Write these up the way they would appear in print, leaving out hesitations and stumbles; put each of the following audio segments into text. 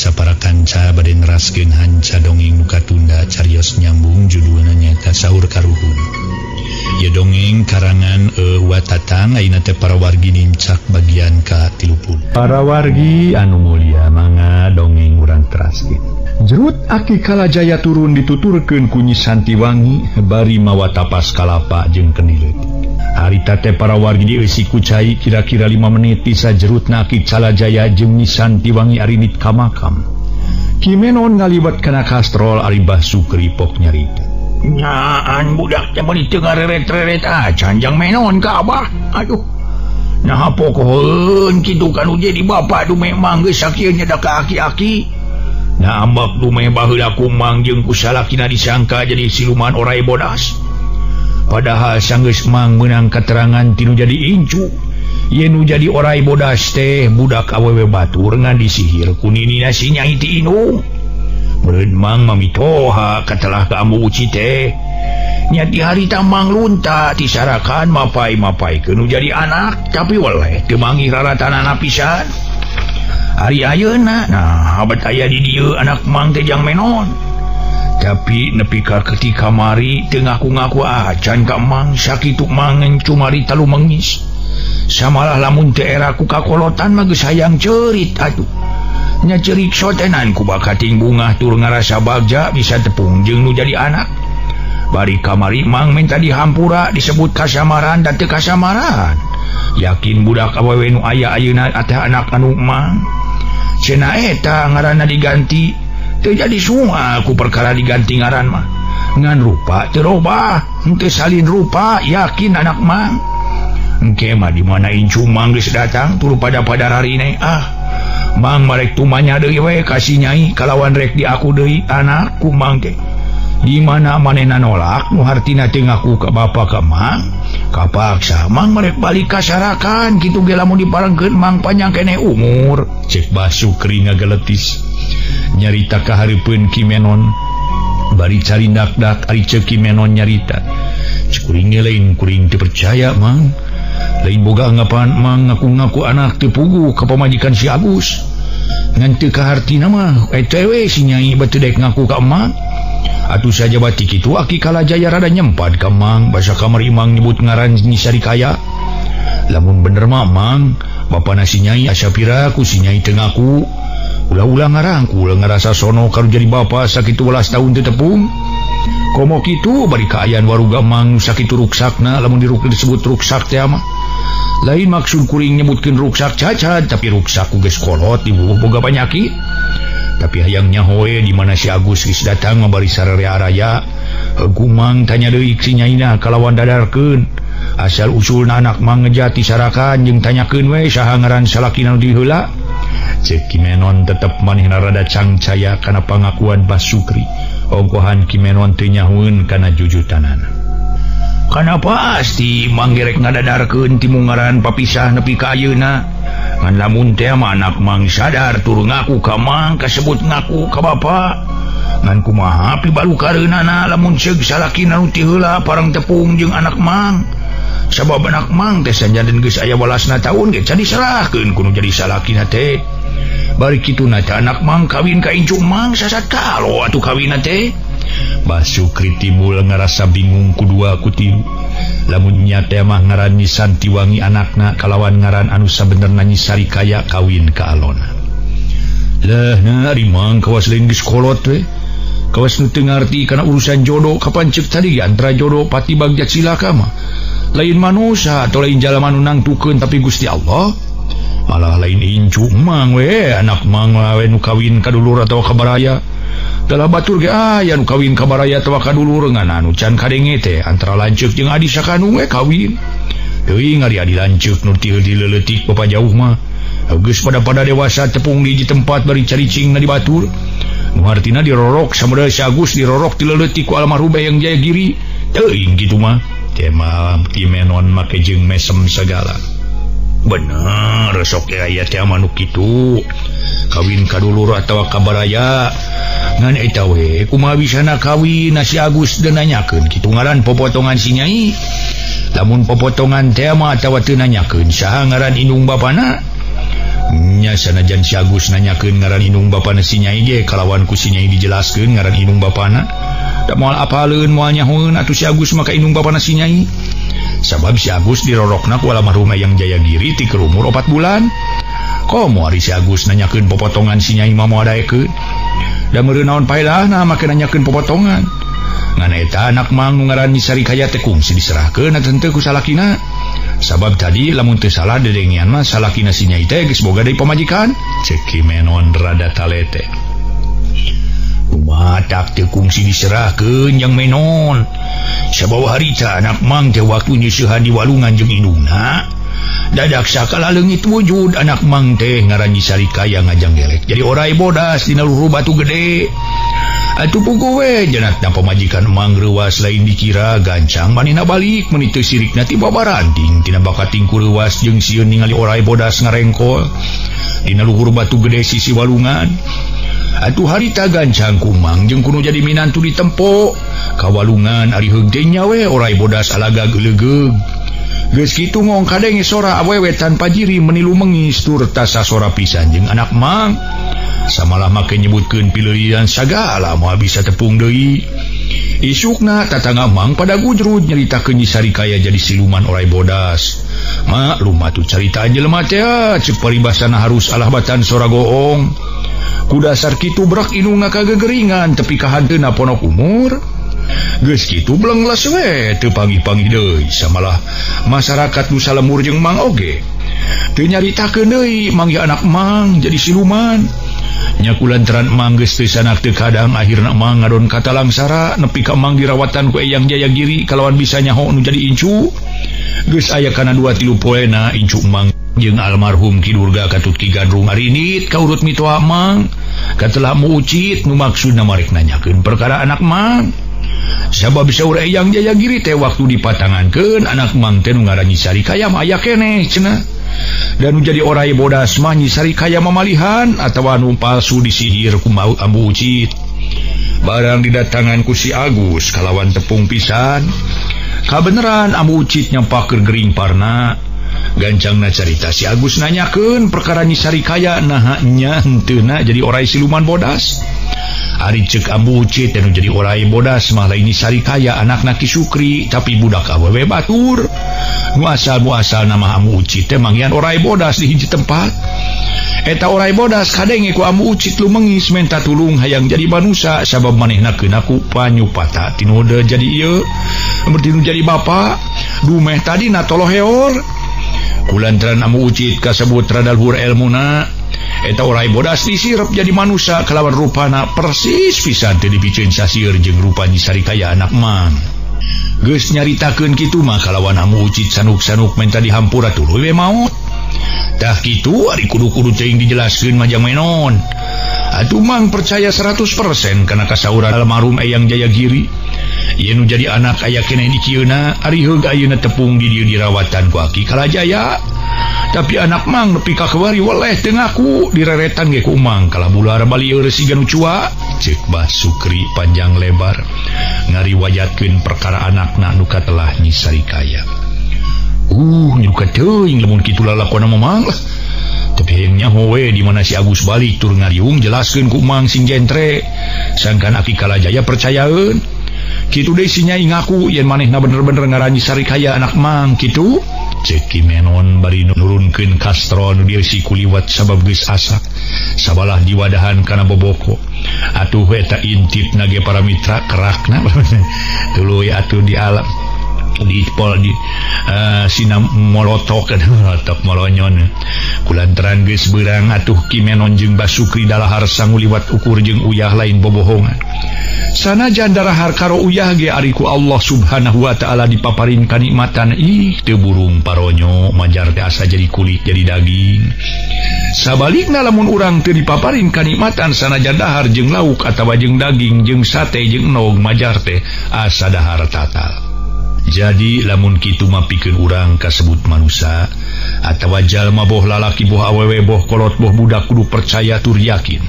sapara kanca bade neraskeun hanca dongeng nu katunda carios nyambung judulna nyaeta Saur Karuhun. Ieu dongeng karangan Watatang ayeuna teh para wargi nincak bagian ka-30. Para wargi anu mulia mangga dongeng urang teraskeun. Jerut Aki Kalajaya turun dituturkeun ku Nyi Santiwangi bari mawa tapas kalapa jeung kendi leutik. Harita teh para wargi dieusi ku cai kira-kira 5 menit bisa jerutna Aki Calajaya jeung Nyi Santiwangi arinit ka makam. Ki Menon ngaliwat kana kastrol ari Bah Sukri pok nyarita. Nyaan budak teh meuni teu ngareret-reret acan jang Menon ka abah. Aduh. Naha pokoheun kitu kanu jadi bapa dumeh mang geus sakieu nyedak ka aki-aki. Nah ambak dumeh baheula kumang jeung ku salakina disangka jadi siluman orai bodas. Padahal sanggeus mang meunang katerangan tinu jadi incu. Yen nu jadi orai bodas teh budak awewe batur ngan disihir ku ninina si Nyai ti Indung. Meureun mang mamitoha katelah ka Ambu Uci teh. Nya di harita mang lunta tisarakan mapai-mapaikeun nu jadi anak tapi weleh teu manggih raratanana pisan. Ari ayeuna nah abad aya di dieu anak mang teh jang Menon. Tapi nepi ka ketika mari teu ngaku-ngaku acan ka mang sakitu mangen cumari talu mengis. Samalah lamun teu era ku kakolotan mah geus hayang ceurit atuh. Nya ceurik sotenan ku bakating bungah tur ngarasa bagja bisa tepung jeung nu jadi anak. Bari kamari mang minta dihampura disebut kasamaran dan teu kasamaran. Yakin budak awewe nu aya ayeuna teh anak anu mang. Cenah eta ngaranna diganti teu jadi sunga ku perkara diganti ngaran mah. Ngan rupa teu robah, henteu salin rupa yakin anak mang. Engke mah di mana incu mang geus datang tuluy pada-pada rarine ah. Mang marek tumanya deui we ka si Nyai kalawan rek di aku deui anak ku mang teh. Di mana manehna nolak nu hartina teu ngaku ka bapa ka mang, kapaksa mang marek balik ka sarakan kitu ge lamun diparengkeun mang panjang keneh umur. Cek Bah Sukri ngageletis. Nyarita ka hareupeun Ki Menon bari carindak-dak ari ceuk Ki Menon nyarita. Cek kuring ge lain kuring teu percaya mang. Lain boga anggapan mang ngaku-ngaku anak teu puguh ka pamajikan si Agus. Ngan teu kahartina mah eta we si Nyai batu dek ngaku ka mang. Atuh saja batik kitu Aki Kalajaya rada nyempat ka mang basa kamari mang nyebut ngaran Nyi Sarikaya. Lamun bener mah mang bapana si Nyai asa pira ku si Nyai teu ngaku. Ulah-ulah ngarangkul ngarasa sono karu jadi bapa sakitu welas tahun teu tepung. Komo kitu bari kaayaan waruga mang sakitu ruksakna lamun diruk disebut ruksak teh mah. Lain maksud kuring nyebutkeun ruksak cacat tapi ruksak ku geus kolot dibubuh boga panyakit. Tapi hayang nyahoe di mana si Agus geus datang mabari sararea raya. Kumang tanya deui si Nyaina kalawan dadarkeun. Asal usulna anak mang ngejati sarakan jeung tanyakeun we saha ngaran salakina nu diheula. Cek Ki Menon tetep manehna rada cangcaya kana pangakuan Bah Sukri. Ongkohan Ki Menon teu nyahueun kana jujutanana. Kana pasti mang gerek ngadadarkeun timu ngaran papisah nepi ka ayeuna. Ngan lamun teh mah anak mang sadar tur ngaku ka mang kasebut ngaku ka bapa. Ngan kumaha pibalukareunana lamun ceuk salakina nu ti heula parang tepung jeung anak mang. Sabab anak mang teh sanjanten geus aya walasna taun ge can diserahkeun ku nu jadi salakina teh. Bari kituna teh anak mang kawin ka incu mang sasat kalo atuh kawinna teh. Bah Sukri timbul ngarasa bingung ku dua ku tilu. Lamun nya teh mah ngaran Nyi Santiwangi anakna kalawan ngaran anu sabenerna Nyi Sarikaya kawin ka alona. Lah na ari mang kawas lain geus kolot we. Kawas nu teu ngarti kana urusan jodoh kapan ceuk tadi antara jodoh pati bagja cilaka mah. Lain manusia atau lain jalma nu nangtukeun tapi Gusti Allah. Malah lain incu mang we anak mang we nu kawin ka dulur atawa ka baraya. Dalah batur ge aya nu kawin ka baraya atawa ka dulur ngan anu can kadenge teh antara lanceuk jeung adi sakanu we kawin. Teuing ari adi lanceuk nu ti dileuletik bapa jauh mah. Geus pada-pada dewasa tepung di tempat bari caricing na di batur. Nu hartina dirorok samudaya si Agus dirorok dileuletik ku almarhum Eyang Jayagiri. Teuing kitu mah. Tema Ki Menon make jeung mesem sagala. Bener sok aya teh mah nu kitu. Kawin ka dulur atawa ka baraya. Ngan eta we kumaha bisana kawin si Agus teu nanyakeun kitu ngaran popotongan si Nyai. Lamun popotongan teh mah atawa teu nanyakeun saha ngaran indung bapana. Nya sanajan si Agus nanyakeun ngaran indung bapana si Nyai ge kalawan ku si Nyai dijelaskeun ngaran indung bapana. Da moal apaleun moal nyahoeun atuh si Agus maka indung bapana si Nyai. Sabab si Agus dirorokna ku almarhum Eyang Jayagiri ti keur umur 4 bulan. Komo ari si Agus nanyakeun popotongan si Nyai mah moal daekeun. Da meureun naon paedahna make nanyakeun popotongan. Ngan eta anak mang nu ngaran Nyi Sarikaya teh kungsi diserahkeun henteu ku salakina. Sabab tadi lamun teu salah dedengean mah salakina si Nyai teh geus boga deui pamajikan. Ceuk Ki Menon rada talete. Kumaha teu kungsi diserahkeun Jang Menon. Sabab harita anak mang teh waktu nyeusehan di walungan jeung indungna. Dadak sakala leungit wujud anak mang teh ngaran Nyi Sarikaya ngajanggelek jadi orai bodas dina luhur batu gede. Atuh puguh we janatna pamajikan mang reuwas lain dikira gancang manehna balik meuni teu sirikna ti babaranting tina bakating ku reuwas jeung sieun ningali orai bodas ngarengkol dina luhur batu gede sisi walungan. Atuh harita gancang ku mang jeung kuno jadi minantu ditempo ka walungan ari heug teh nya we orai bodas alaga geulegeug. Geus kitu ngong kadenge sora awewe tanpa jiri meni lumengis tur tasa sora pisan jeung anak mang. Samalah make nyebutkeun pileurian sagala moal bisa tepung deui. Isukna tatangga mang pada gujrud nyaritakeun Nyi Sarikaya jadi siluman orai bodas. Maklum atuh caritaan jelema teh ceuk paribasana harus alah batan sora goong. Ku dasar kitu brak indungna kagegeringan tepi ka hanteuna ponok umur. Geus kitu blengles we teu panggih-panggih deui samalah masyarakat nu salemur jeung mang oge. Teu nyaritakeun deui manggih anak mang jadi siluman. Nya kulantaran mang geus teu sanak teu kadang akhirna mang ngadon ka talangsara nepi ka mang dirawatan ku Eyang Jayagiri kalawan bisa nyaho nu jadi incu. Geus aya kana 2-3 poena incu mang jeung almarhum Ki Durga katut Ki Gandrung arinit ka urut mitoha mang. Katelah muucit nu maksudna marek nanyakeun perkara anak mang. Sabab saur Eyang Jayagiri teh waktu dipatangankeun anak mang teh nu ngaran Nyi Sarikaya mah aya keneh cenah. Dan nu jadi orai bodas mah Nyi Sarikaya mamalihan atawa nu palsu disihir ku Ambu Ucit. Barang didatangan ku si Agus kalawan tepung pisan. Kabeneran Ambu Ucit nyampakeun gering parna. Gancangna carita si Agus nanyakeun perkara Nyi Sarikaya naha nya henteuna jadi orai siluman bodas. Ari ceuk Ambu Ucit anu jadi orai bodas mah lain Nyi Sarikaya anakna Ki Sukri tapi budak awewe batur. Nu asal muasal nama Ambu Ucit teh manggihan orai bodas di hiji tempat. Eta orai bodas kadenge ku Ambu Ucit lumengis menta tulung hayang jadi manusa sabab manehna keuna ku panyupata tinu jadi ieu bertinu jadi bapa dumeh tadina toloheor. Kulantaran Ambu Ucit kasebut rada luhur elmuna eta orai bodas disirep jadi manusa kalawan rupana persis pisan teu dipiceun sasieur jeung rupa Nyi Sarikaya anak mang. Geus nyaritakeun kitu mah kalawan Ambu Ucit sanuk-sanuk menta dihampura tuluy we maot. Tah kitu ari kudu-kudu teuing dijelaskeun mah Jang Menon. Atuh mang percaya 100% kana kasauran almarhum Eyang Jayagiri. Ieu nu jadi anak aya keneh di kieuna ari heug ayeuna tepung di dieu dirawatan ku Aki Kalajaya. Tapi anak mang nepi ka kewari weleh teu ngaku direretan ge ku mang kalah bular balieur siga nu cua. Ceuk Bah Sukri panjang lebar ngariwayatkeun perkara anakna nu katelah Nyi Sarikaya. Nyuka teuing lamun kitu lalakona mah mang lah. Tapi hayang nyaho we di mana si Agus balik tur ngariung jelaskeun ku mang sing jentre. Sangkan Aki Kalajaya percayaeun. Kitu deui si Nyai ngaku yen manehna bener-bener ngaran Nyi Sarikaya anak mang kitu. Ceuk Ki Menon bari nurunkeun kastro nu dieusi ku liwat sabab geus asak. Sabalah diwadahan kana boboko. Atuh eta intipna ge para mitra kerakna. Tuluy atuh di alam di pol di sinam molotok molotok molonyon. Kulantaran geus beurang atuh Ki Menon jeung Basukri dalahar sangu liwat ukur jeung uyah lain bobohongan. Sanajan darahar karo uyah ge ari ku Allah Subhanahu wa taala dipaparin kanikmatan ih teu burung paronyo majar teh asa jadi kulit jadi daging. Sabalikna lamun urang teu dipaparin kanikmatan sanajan dahar jeung lauk atawa jeung daging jeung sate jeung endog majar teh asa dahar tatal. Jadi lamun kitu mah pikeun urang kasebut manusa Atawa jalma boh lalaki boh awewe boh kolot boh budak kudu percaya tur yakin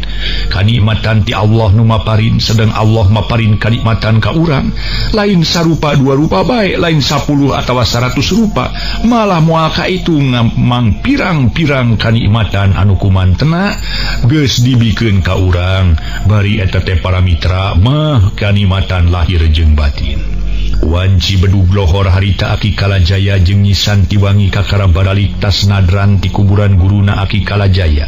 kanikmatan ti Allah nu maparin sedang Allah maparin kanikmatan ka urang lain sarupa dua rupa bae lain 10 atawa 100 rupa malah moal ka itu mang pirang-pirang kanikmatan anu kumantena geus dibikeun ka urang bari eta teh para mitra mah kanikmatan lahir jeung batin. Wanci bedug lohor harita Aki Kalajaya jeung Nyi Santiwangi kakara baralik tas nadran ti kuburan guruna Aki Kalajaya.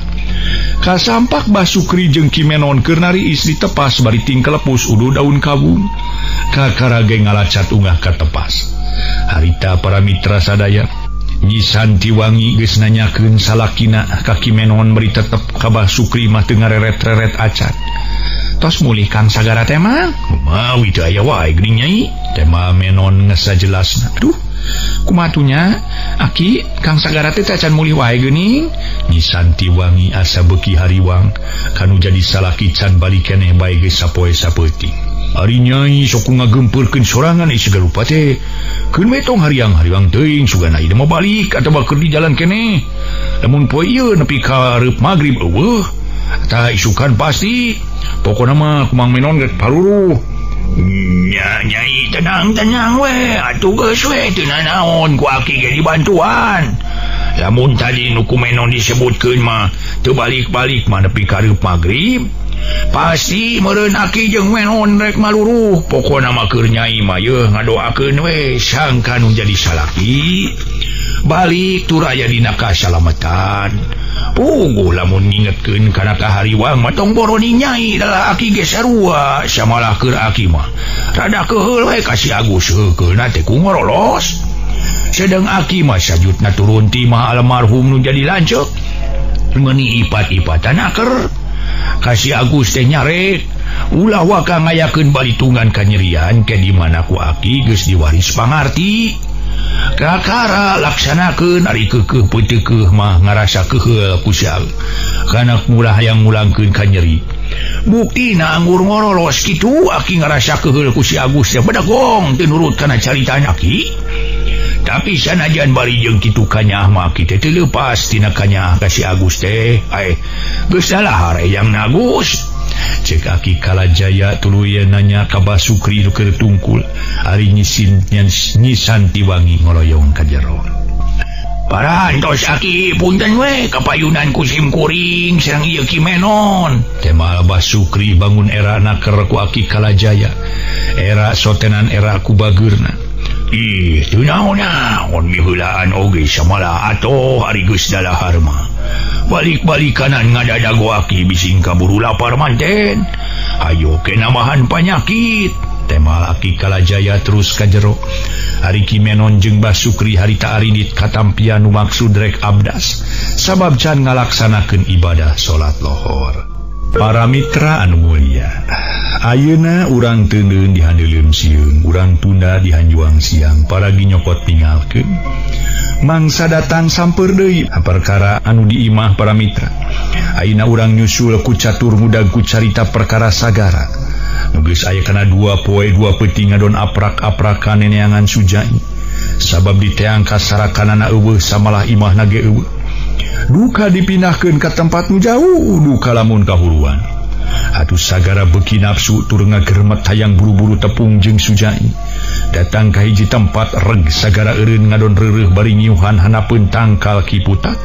Kasampak Bah Sukri jeung Ki Menon keur nariis di tepas bari tingkelepus uduh daun kawung. Kakara ge ngalacat ungah ka tepas. Harita para mitra sadaya, Nyi Santiwangi geus nanyakeun salakina ka Ki Menon bari tetep ka Bah Sukri mah teu ngareret-reret acan. Tos mulih Kang Sagara teh mah? Mawi teu aya wae geuning Nyai. Tema Menon ngesajelasna. Aduh, kumatunya Aki Kang Sagara teh acan mulih wae geuning. Nyi Santiwangi asa beuki hariwang kanu jadi salaki can balik keneh bae geus sapoe sapeuting. Ari Nyai sok ngagempeurkeun sorangan ieu segala rupa teh. Keun we tong hariang-hariwang teuing sugana ieu mah balik atawa keur di jalan keneh. Lamun poe ieu nepi ka reup magrib eueuh. Tah isukan pasti. Pokona mah ku Mang Menon geus paruruh. Nya Nyai tenang-tenang we, atuh geus we teu nanaon ku aki ge dibantuan. Lamun tadi nu ku Menon disebutkeun mah teu balik-balik mah nepi ka reup magrib. Pasti meureun aki jeung Menon rek maluruh. Pokona mah keur Nyai mah yeuh ngadoakeun we sangka nu jadi salaki balik tur aya dina kasalamatan. Puguh lamun ngingetkeun kana kahariwang mah tong boroni Nyai dalah aki ge sarua samalah keur aki mah rada keuheul we ka si Agus heukeulna teh ku ngorolos. Sedang aki mah sajutna turun ti mah almarhum nu jadi lanceuk meuni ipat-ipatan aker ka si Agus teh nyarek ulah waka ngayakeun balitungan kanyerian ke di mana ku aki geus diwaris pangarti. Kakara laksanakeun ari keukeuh peuteukeuh mah ngarasa keuheul ku sial kana mulah hayang ngulangkeun ka nyeri. Buktina anggur ngorolos kitu aki ngarasa keuheul ku si Agus teh bedagong teu nurut kana caritaan aki. Tapi sanajan bari jeung kitu kanyaah mah aki teh teu leupas tina kanyaah ka si Agus teh. Ae geus salah hayang Agus. Cek Aki Kalajaya tuluy nanya ka Bah Sukri nu keur tungkul ari Nyi Santiwangi ngoloyong ka jero. Parantos aki punten we kapayunan ku sim kuring sareng ieu Ki Menon. Tema Bah Sukri bangun era naker ku Aki Kalajaya. Era sotenan era ku bageurna. Ih, teu naon-naon miheulaan oge samalah atoh ari geus dalahar mah. Balik-balik kanan ngadadago aki bising kaburu lapar manten. Ayo ke nambahan panyakit. Tema Aki Kalajaya terus ka jero. Ari Ki Menon jeung Bah Sukri harita arinit katampian nu maksud rek abdas sabab can ngalaksanakeun ibadah salat lohor. Para mitra anu mulia, ayeuna urang teuneun di handeuleum sieun, urang tunda di hanjuang siang, paragi nyokot ninggalkeun. Mangsa datang samper deui perkara anu di imah para mitra. Ayeuna urang nyusul ku catur mudag ku carita perkara Sagara. Nu geus aya kana 2 poe 2 peuting ngadon aprak-aprakan neneangan Sujai. Sabab diteang kasarakanana eueuh samalah imahna ge eueuh. Duka dipindahkeun ka tempat nu jauh duka lamun kahuruan. Atuh Sagara beuki nafsu tur ngagermet hayang buru-buru tepung jeung Sujai. Datang ka hiji tempat reg Sagara eureun ngadon reureuh bari nyiuhan hanapeun tangkal kiputat.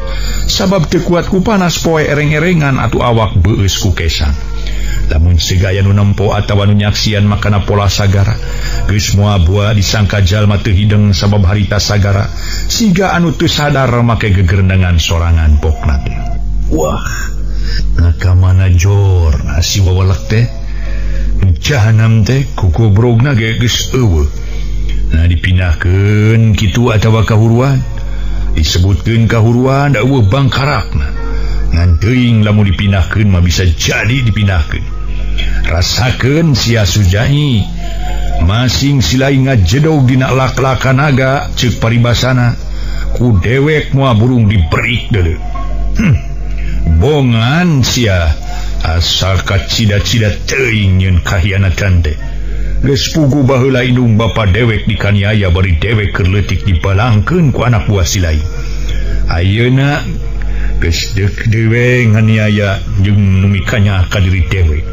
Sabab teu kuat ku panas poe ereng-erengan atuh awak beueus ku kesang. Lamun segaya nu nempo atawa nu nyaksian makana pola Sagara geus moal buah disangka jalma teu hideng sabab harita Sagara siga anu teu sadar make gegerendengan sorangan pokna teh. Wah, nah ka mana jor si wawalek teh jahanam teh kugobrogna ge geus eueuh. Nah dipindahkeun kitu atawa kahuruan disebutkeun kahuruan da eueuh bangkarakna. Ngan teuing lamun dipindahkeun mah bisa jadi dipindahkeun. Rasakeun sia Sujai masing silai ngajedog dina lak-lakan naga ceuk paribasana ku dewek moal burung diberik deuleu. Bongan sia asal kacida-cida teuing nyeun kahianatan teh. Geus pugu baheula indung bapa dewek dikaniaya bari dewek keur leutik dibalangkeun ku anak buah silai. Ayeuna geus deuk dewe nganiaya jeung nu mikanya ka diri dewek.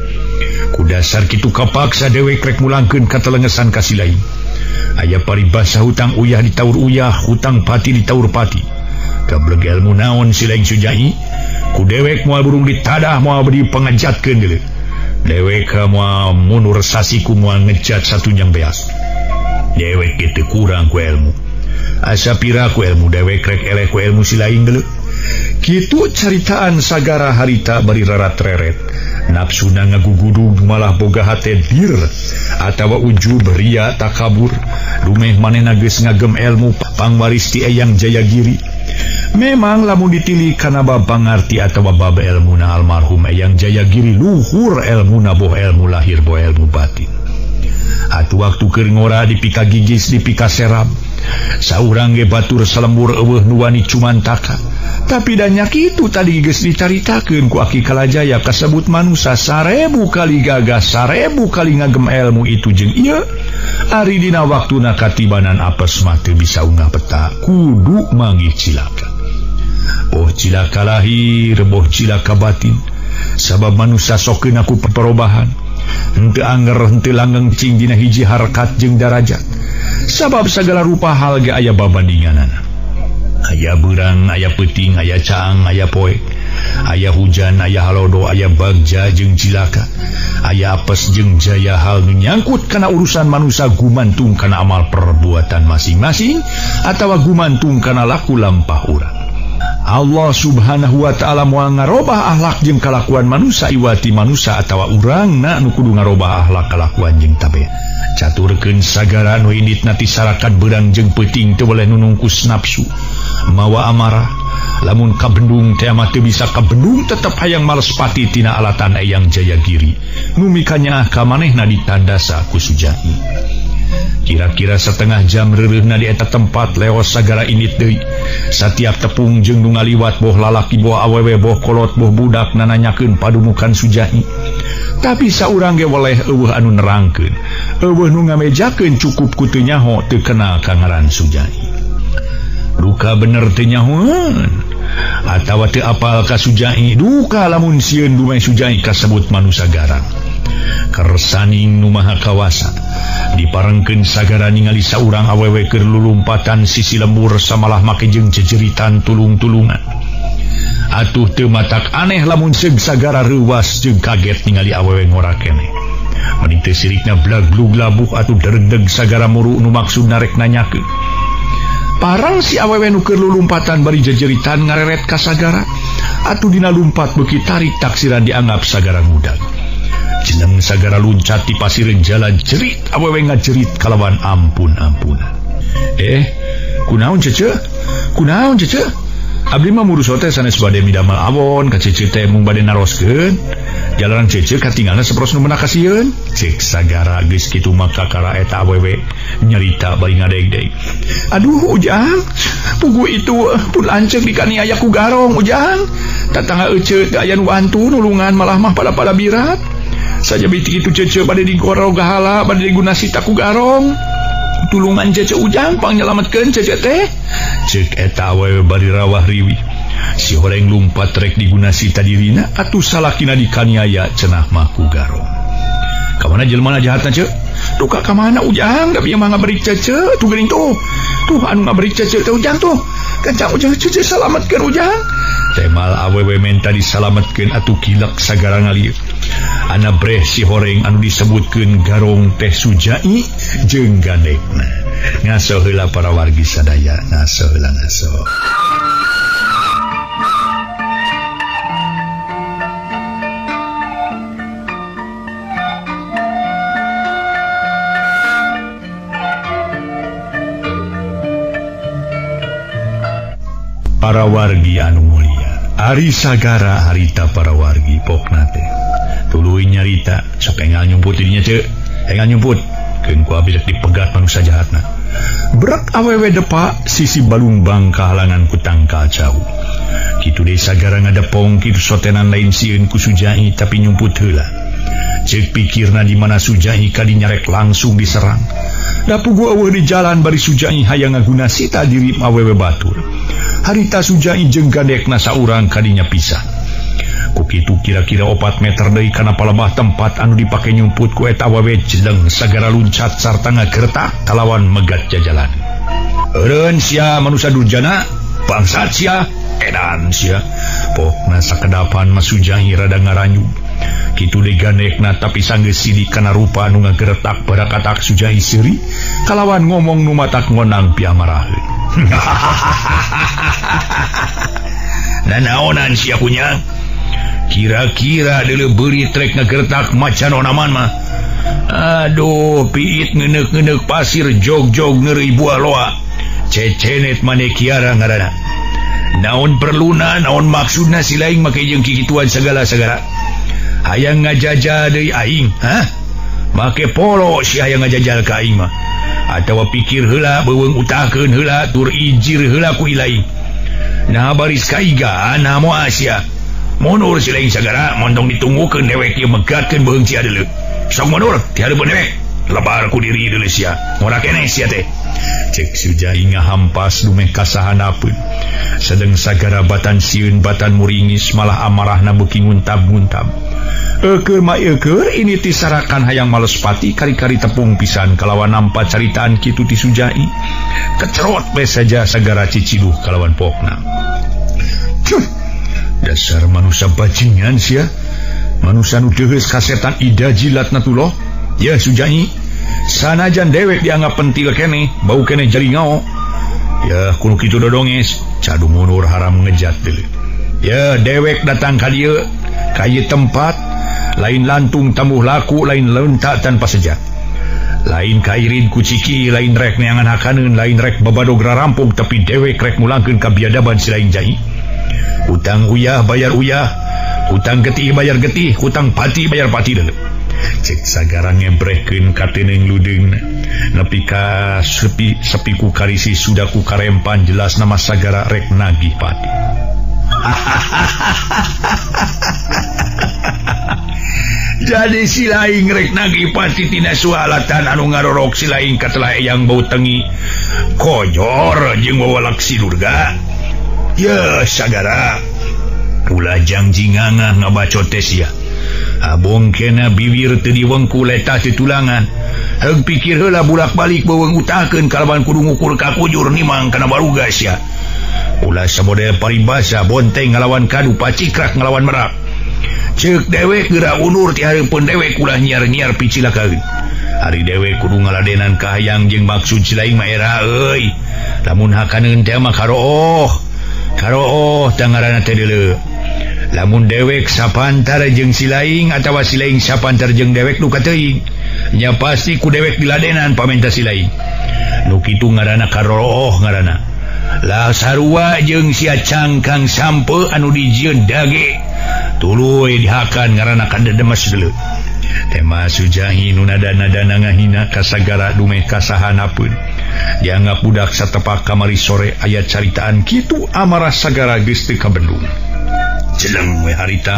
Ku dasar kitu kapaksa dewek rek mulangkeun katelengesan ka si lain. Aya paribasa hutang uyah ditaur uyah, hutang pati ditaur pati. Gableg ilmu naon si lain Sujai, ku dewek moal burung ditadah moal dipangejatkeun deuleu. Dewek moal mundur sasiku moal ngejat satunjang beas. Dewek kitu kurang ku ilmu. Asa pira ku ilmu dewek rek eleh ku ilmu si lain deuleu. Kitu caritaan sagara harita bari rarat-reret. Nafsuna ngagugudug malah boga hate dir atawa ujub ria takabur. Dumeh manehna geus ngagem ilmu pangwaris ti Eyang Jayagiri. Memang lamun ditili kana bab pangarti atawa bab elmuna almarhum Eyang Jayagiri luhur elmuna boh elmu lahir boh elmu batin. Atuh waktu keur ngora dipika gigis dipika serab. Saurang ge batur salembur eueuh nu wani cumantaka. Tapi danyak itu tadi geus dicaritakeun ku Aki Kalajaya kasebut manusa 1000 kali gagah 1000 kali ngagem elmu itu jeung ieu. Ari dina waktuna katibanan apes mah teu bisa ungah peta kudu manggih cilaka. Boh cilaka lahir boh cilaka batin. Sabab manusa sokeun ku perobahan. Henteu anger henteu langgeng cing dina hiji harkat jeung darajat. Sabab sagala rupa hal ge aya babandinganana. Aya beurang, aya peuting, aya caang, aya poek, aya hujan, aya halodo, aya bagja jeung cilaka, aya apes jeung jaya. Hal nu nyangkut kana urusan manusa gumantung kana amal perbuatan masing-masing atawa gumantung kana laku lampah urang. Allah Subhanahu wa ta'ala moal ngarobah akhlak jeung kalakuan manusa iwati manusa atawa urangna nu kudu ngarobah akhlak kalakuan jeung tabe. Caturkeun sagara nu inditna ti sarakan beurang jeung peuting teu boleh nunungkus nafsu mawa amarah. Lamun kabendung teh mah teu bisa kabendung tetep hayang males pati tina alatan Eyang Jayagiri nu mikanyaah ka manehna ditandasa ku Sujai. Kira-kira setengah jam reureuhna di eta tempat leos sagara indit deui. Satiap tepung jeung nu ngaliwat boh lalaki boh awewe boh kolot boh budak nananyakeun padumukan Sujai. Tapi saurang ge weleh eueuh anu nerangkeun, eueuh nu ngamejakeun cukup ku teu nyaho teu kenal ka ngaran Sujai. Duka bener teu nyahoeun atawa teu apal ka Sujai, duka lamun sieun dumeh Sujai kasebut manusa garang. Kersaning nu maha kawasa diparengkeun sagara ningali saurang awewe keur lulumpatan sisi lembur samalah make jeung jejeritan tulung-tulungan. Atuh teu matak aneh lamun seug sagara reuwas jeung kaget ningali awewe ngora keneh. Meni teu sirikna blag-blug labuh atuh deregdeg sagara muru nu maksudna rek nanyakeun. Parang si awewe nu keur lulumpatan bari jejeritan ngareret ka sagara. Atuh dina lumpat beuki tarik taksiran dianggap sagara ngudag. Jeneng sagara luncat di pasireun jalan jerit awewe ngajerit kalawan ampun-ampunan. Kunaon cece? Kunaon cece? Abdi mah murus teh sanes bade midamel awon ka cece teh mung bade naroskeun. Jalanan cece katinggalna saperos nu meunah kasieun. Cek sagara geus kitu mah kakara eta awewe nyarita bari ngadegdeg. Aduh ujang, pugu itu pun lanceuk dikaniaya ku garong ujang. Tatangga ece teu aya nu antu nulungan malah mah pada-pada birat. Saja biti kitu cece bade digorog gahala bade digunasita ku garong. Tulungan cece ujang pangnyelametkeun cece teh. Cek eta awewe bari rawah riwih. Si horeng lumpat rek digunasita dirina atuh salakina dikaniaya cenah mah ku garong. Ka mana jelema jahatna cek? Duka ka mana ujang? Da bieu mah ngaberik cece tuh geuning tuh. Tuh anu ngaberik cece teh ujang tuh. Kencang ujang cece salametkeun ujang. Temal awewe menta disalametkeun atuh kilek sagara ngalieu. Ana breh si horeng anu disebutkeun garong teh Sujai jeung gandekna. Ngaso heula para wargi sadaya, ngaso heula ngaso. Para wargi anu mulia, ari sagara harita para wargi pokna teh. Tuluy nyarita, sok enggal nyumput dirinya ceu, enggal nyumput. Keun ku abdi rek dipegat manusa jahatna. Berak awewe depa sisi balungbang kahalangan ku tangkal cau. Kitu deui sagara ngadepong kitu sotenan lain sieun ku Sujai tapi nyumput heula. Ceuk pikirna di mana Sujai kadinya rek langsung diserang. Da pugu eueuh di jalan bari Sujai hayang ngaguna sita diri awewe batur. Harita Sujai jeung gandekna saurang kadinya pisah. Ku kitu kira-kira 4 meter deui kana palebah tempat anu dipake nyumput ku eta awewe jeleng sagara luncat sarta ngagertak kalawan megat jajalan. Eureun sia manusa durjana, bangsat sia, edan sia. Pokna sakedapan mah Sujai rada ngaranyu. Kitu deui gandekna tapi sanggeus sidik kana rupa anu ngageretak barakatak Sujai seuri kalawan ngomong nu matak ngonang piamaraheun. Nanaonan sia kunyang? Kira-kira deuleu beuri trek ngagertak macan onaman mah. Aduh, piit ngeneuk-ngeneuk pasir jog-jog neureuy buah loa. Cecenet mane kiara ngaranna. Naon perluna, naon maksudna si laing make jeung kikituan segala-segala. Hayang ngajajal deui aing, hah? Make polo si hayang ngajajal ka aing mah. Atawa pikir heula beuweung utahkeun heula tur ijir heula ku ilaing. Nah baris kaiga, nah moal sia. Mundur si laing sagara, montong ditunggukeun dewek ieu megatkeun beuheung sia deuleu. Sok mundur, ti hareupeun dewek. Lebar ku diri deuleu sia. Ngora keneh sia teh. Cek Sujai ngahampas dumeh kasahanapeun. Sedeng sagara batan sieun batan muringis malah amarahna beuki nguntab-nguntab. Eukeur mah eukeur ini ti sarakan hayang males pati kari-kari tepung pisan kalawan nampa caritaan kitu ti Sujai. Kecerot we saja sagara ciciduh kalawan pokna. Cuh. Dasar manusia bajingan sia. Manusia nu deuheus ka setan ida jilat natuloh. Ya Sujai, sanajan dewek dianggap pentil keneh, bau keneh jaringao. Ya kudu kitu dodonges, cadu mundur haram ngejat deuleu. Ya dewek datang ka dieu, ka ieu tempat, lain lantung tamuh laku, lain leunta tanpa sejak. Lain kairin ku ciki, lain rek neangan hakaneun, lain rek babadog rarampok, tapi dewek rek mulangkeun kabiadaban si lain jai. Hutang uyah bayar uyah, hutang getih bayar getih, hutang pati bayar pati deuleu. Cek sagara ngembrehkeun kateuneng ludeungna. Nepi ka sepi sepi ku karisi sudah ku karempan jelas nama sagara rek nagih pati. Jadi si laing rek nagih pati tina sualatan anu ngarorok si laing katelah eyang bau tengi kojor jeung wawalak si Durga. Ya sagara ulah janji ngangah ngabacot teh sia. Abong kena bibir teu diwengku letah teu tulangan. Heug pikir heula bulak-balik beuweung utahkeun kalawan kudu ngukur ka kujur nimang kana baruga sia. Ulah samodel paribasa bonteng ngalawan kadu pacikrak ngalawan merak. Ceuk dewek geura undur ti hareupeun dewek ulah nyiar-nyiar picilakaeun. Ari dewek kudu ngaladenan kahayang jeung maksud si laing mah era euy. Lamun hakaneun teh mah karooh. Karooh tah ngaranna teh deuleu. Lamun dewek sapantar jeung si laing atawa si laing sapantar jeung dewek nu kateuing, nya pasti ku dewek diladenan pamenta si laing. Nu kitu ngaranna karooh ngaranna. Lah sarua jeung sia cangkang sampe anu dijieun dage. Tuluy dihakan ngaranna kadedemes deuleu. Tema Sujahi nu nada-nadana ngahina kasagara dumeh kasahanapeun. Dianggap budak satepak kamari sore aya caritaan kitu amarah sagara geus teu kabendung. Jeleng we harita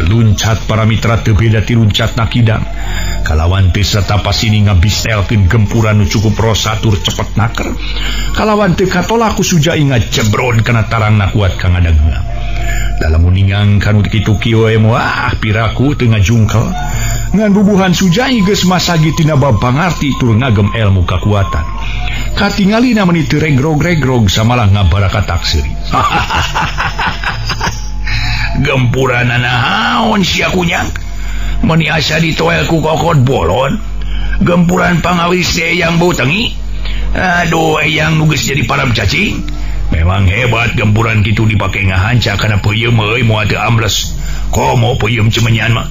luncat para mitra teu beda ti luncat nakidang. Kalawan teu serta pasini ngabistelkeun gempuran nu cukup rosa tur cepet naker. Kalawan teu katolak ku Sujai ngajebron kana tarangna kuat ka ngadegna. Dalam uningang kanu kitu kieu we moah piraku teu ngajungkel. Ngan bubuhan Sujai geus masagi tina bab pangarti tur ngagem ilmu kakuatan. Katingalina meuni teu regrog-regrog samalah ngabarakatak seuri. Gempuran naon sia kunyang? Meuni asa ditoel ku kokot bolon. Gempuran pangawis teh yang bau tengi. Aduh, eyang nu geus jadi param cacing. Memang hebat gempuran kitu dipake ngahanca kana peuyeum euy moal teu ambles. Komo peuyeum cemenyan mah.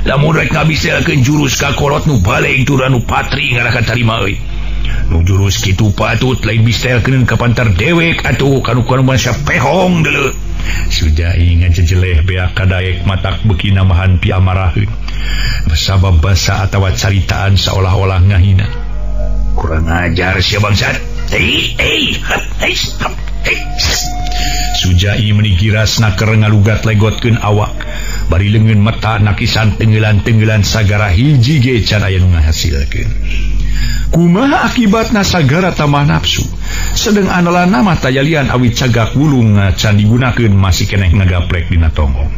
Lamun rek ngabiselkeun jurus ka kolot nu baleng tur anu patri ngarah katarima euy. Nu jurus kitu patut lain bistelkeun ka pantar dewek atuh kanu-kanu bangsa pehong deuleu. Sujai ngajejeleh beak kadaek matak beuki namahan piamaraheun. Sabab basa atawa caritaan seolah-olah ngahina. Kurang ajar sia bangsat. Sujai meuni girasna keur ngalugat legotkeun awak. Bari leungeun mata nakisan tenggelan-tenggelan sagara hiji ge can aya nu ngahasilkeun. Kumaha akibatna sagara tambah nafsu. Sedeng andalan mah tayalian awit cagak wulung can digunakeun masih keneh ngagaplek dina tonggong.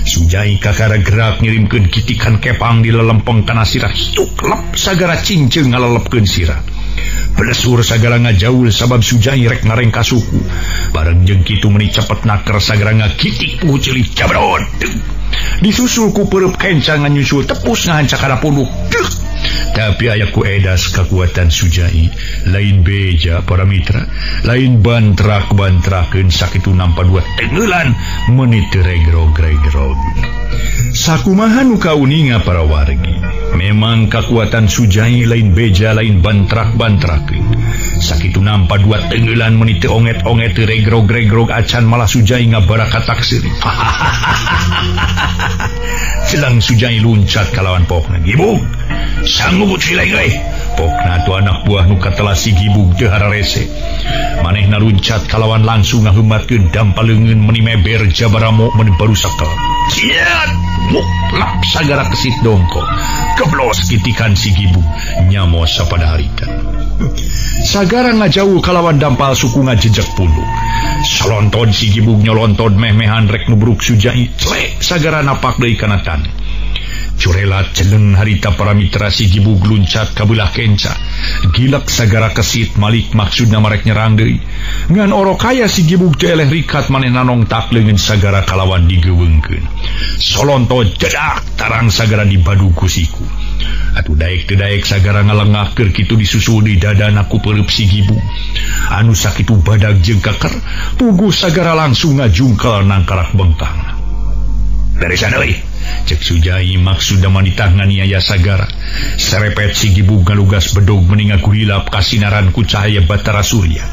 Sujai kakara gerak ngirimkeun kitikan kepang di lelempeng kana sirah hiuk lep sagara cinceng ngalelepkeun sirah. Belesur sagara ngajaul sabab Sujai rek ngarengka suku. Bareng jeung kitu meuni cepet naker sagara ngakitik puhu ceuli jabrot. Disusul ku peureub kenca nganyusul tepus ngahancak kana punduk. Tapi aya ku edas kekuatan Sujai lain beja para mitra, lain bantrak-bantrakeun sakitu nampa dua tengeulan meuni teu regrog-regrog. Sakumaha nu kauninga para wargi, memang kekuatan Sujai lain beja lain bantrak-bantrakeun. Sakitu nampa dua tengeulan meuni teu onget-onget teu regrog-regrog acan malah Sujai ngabarakatak seuri. Celang Sujai luncat kalawan pokna. Gibug, sanggup cilai euy. Pokna atuh anak buah nu katela si Gibug teu hararese. Manehna luncat kalawan langsung ngaheumatkeun dampa leungeun meuni meber jabaramo meuni barusakel. Ciat, muklap sagara kesit dongko. Keblos kitikan si Gibug nyamos sapada harita. Sagara ngajauh kalawan dampal suku ngajejek punduk. Salonton si Gibug nyolonton meh-mehan rek nubruk Sujai. Clek sagara napak deui kana taneuh. Curelat ceneng harita para mitra si Gibug luncat ka beulah kenca. Gilek sagara kesit malik maksudna marek nyerang deui. Ngan orok kaya si Gibug teu eleh rikat manehna nongtak leungeun sagara kalawan digeuweungkeun. Solonto jedak tarang sagara dibadug ku siku. Atuh daek teu daek sagara ngalengah keur kitu disusul di dadana ku peureub si Gibug. Anu sakitu badag jeung keker, puguh sagara langsung ngajungkel nangkarak bengkang. Beresan euy. Cek Sujai maksudna manitah nganiaya sagara. Serepet si Gibug ngalugas bedog meni ngagurilap kasinaran ku cahaya Batara Surya.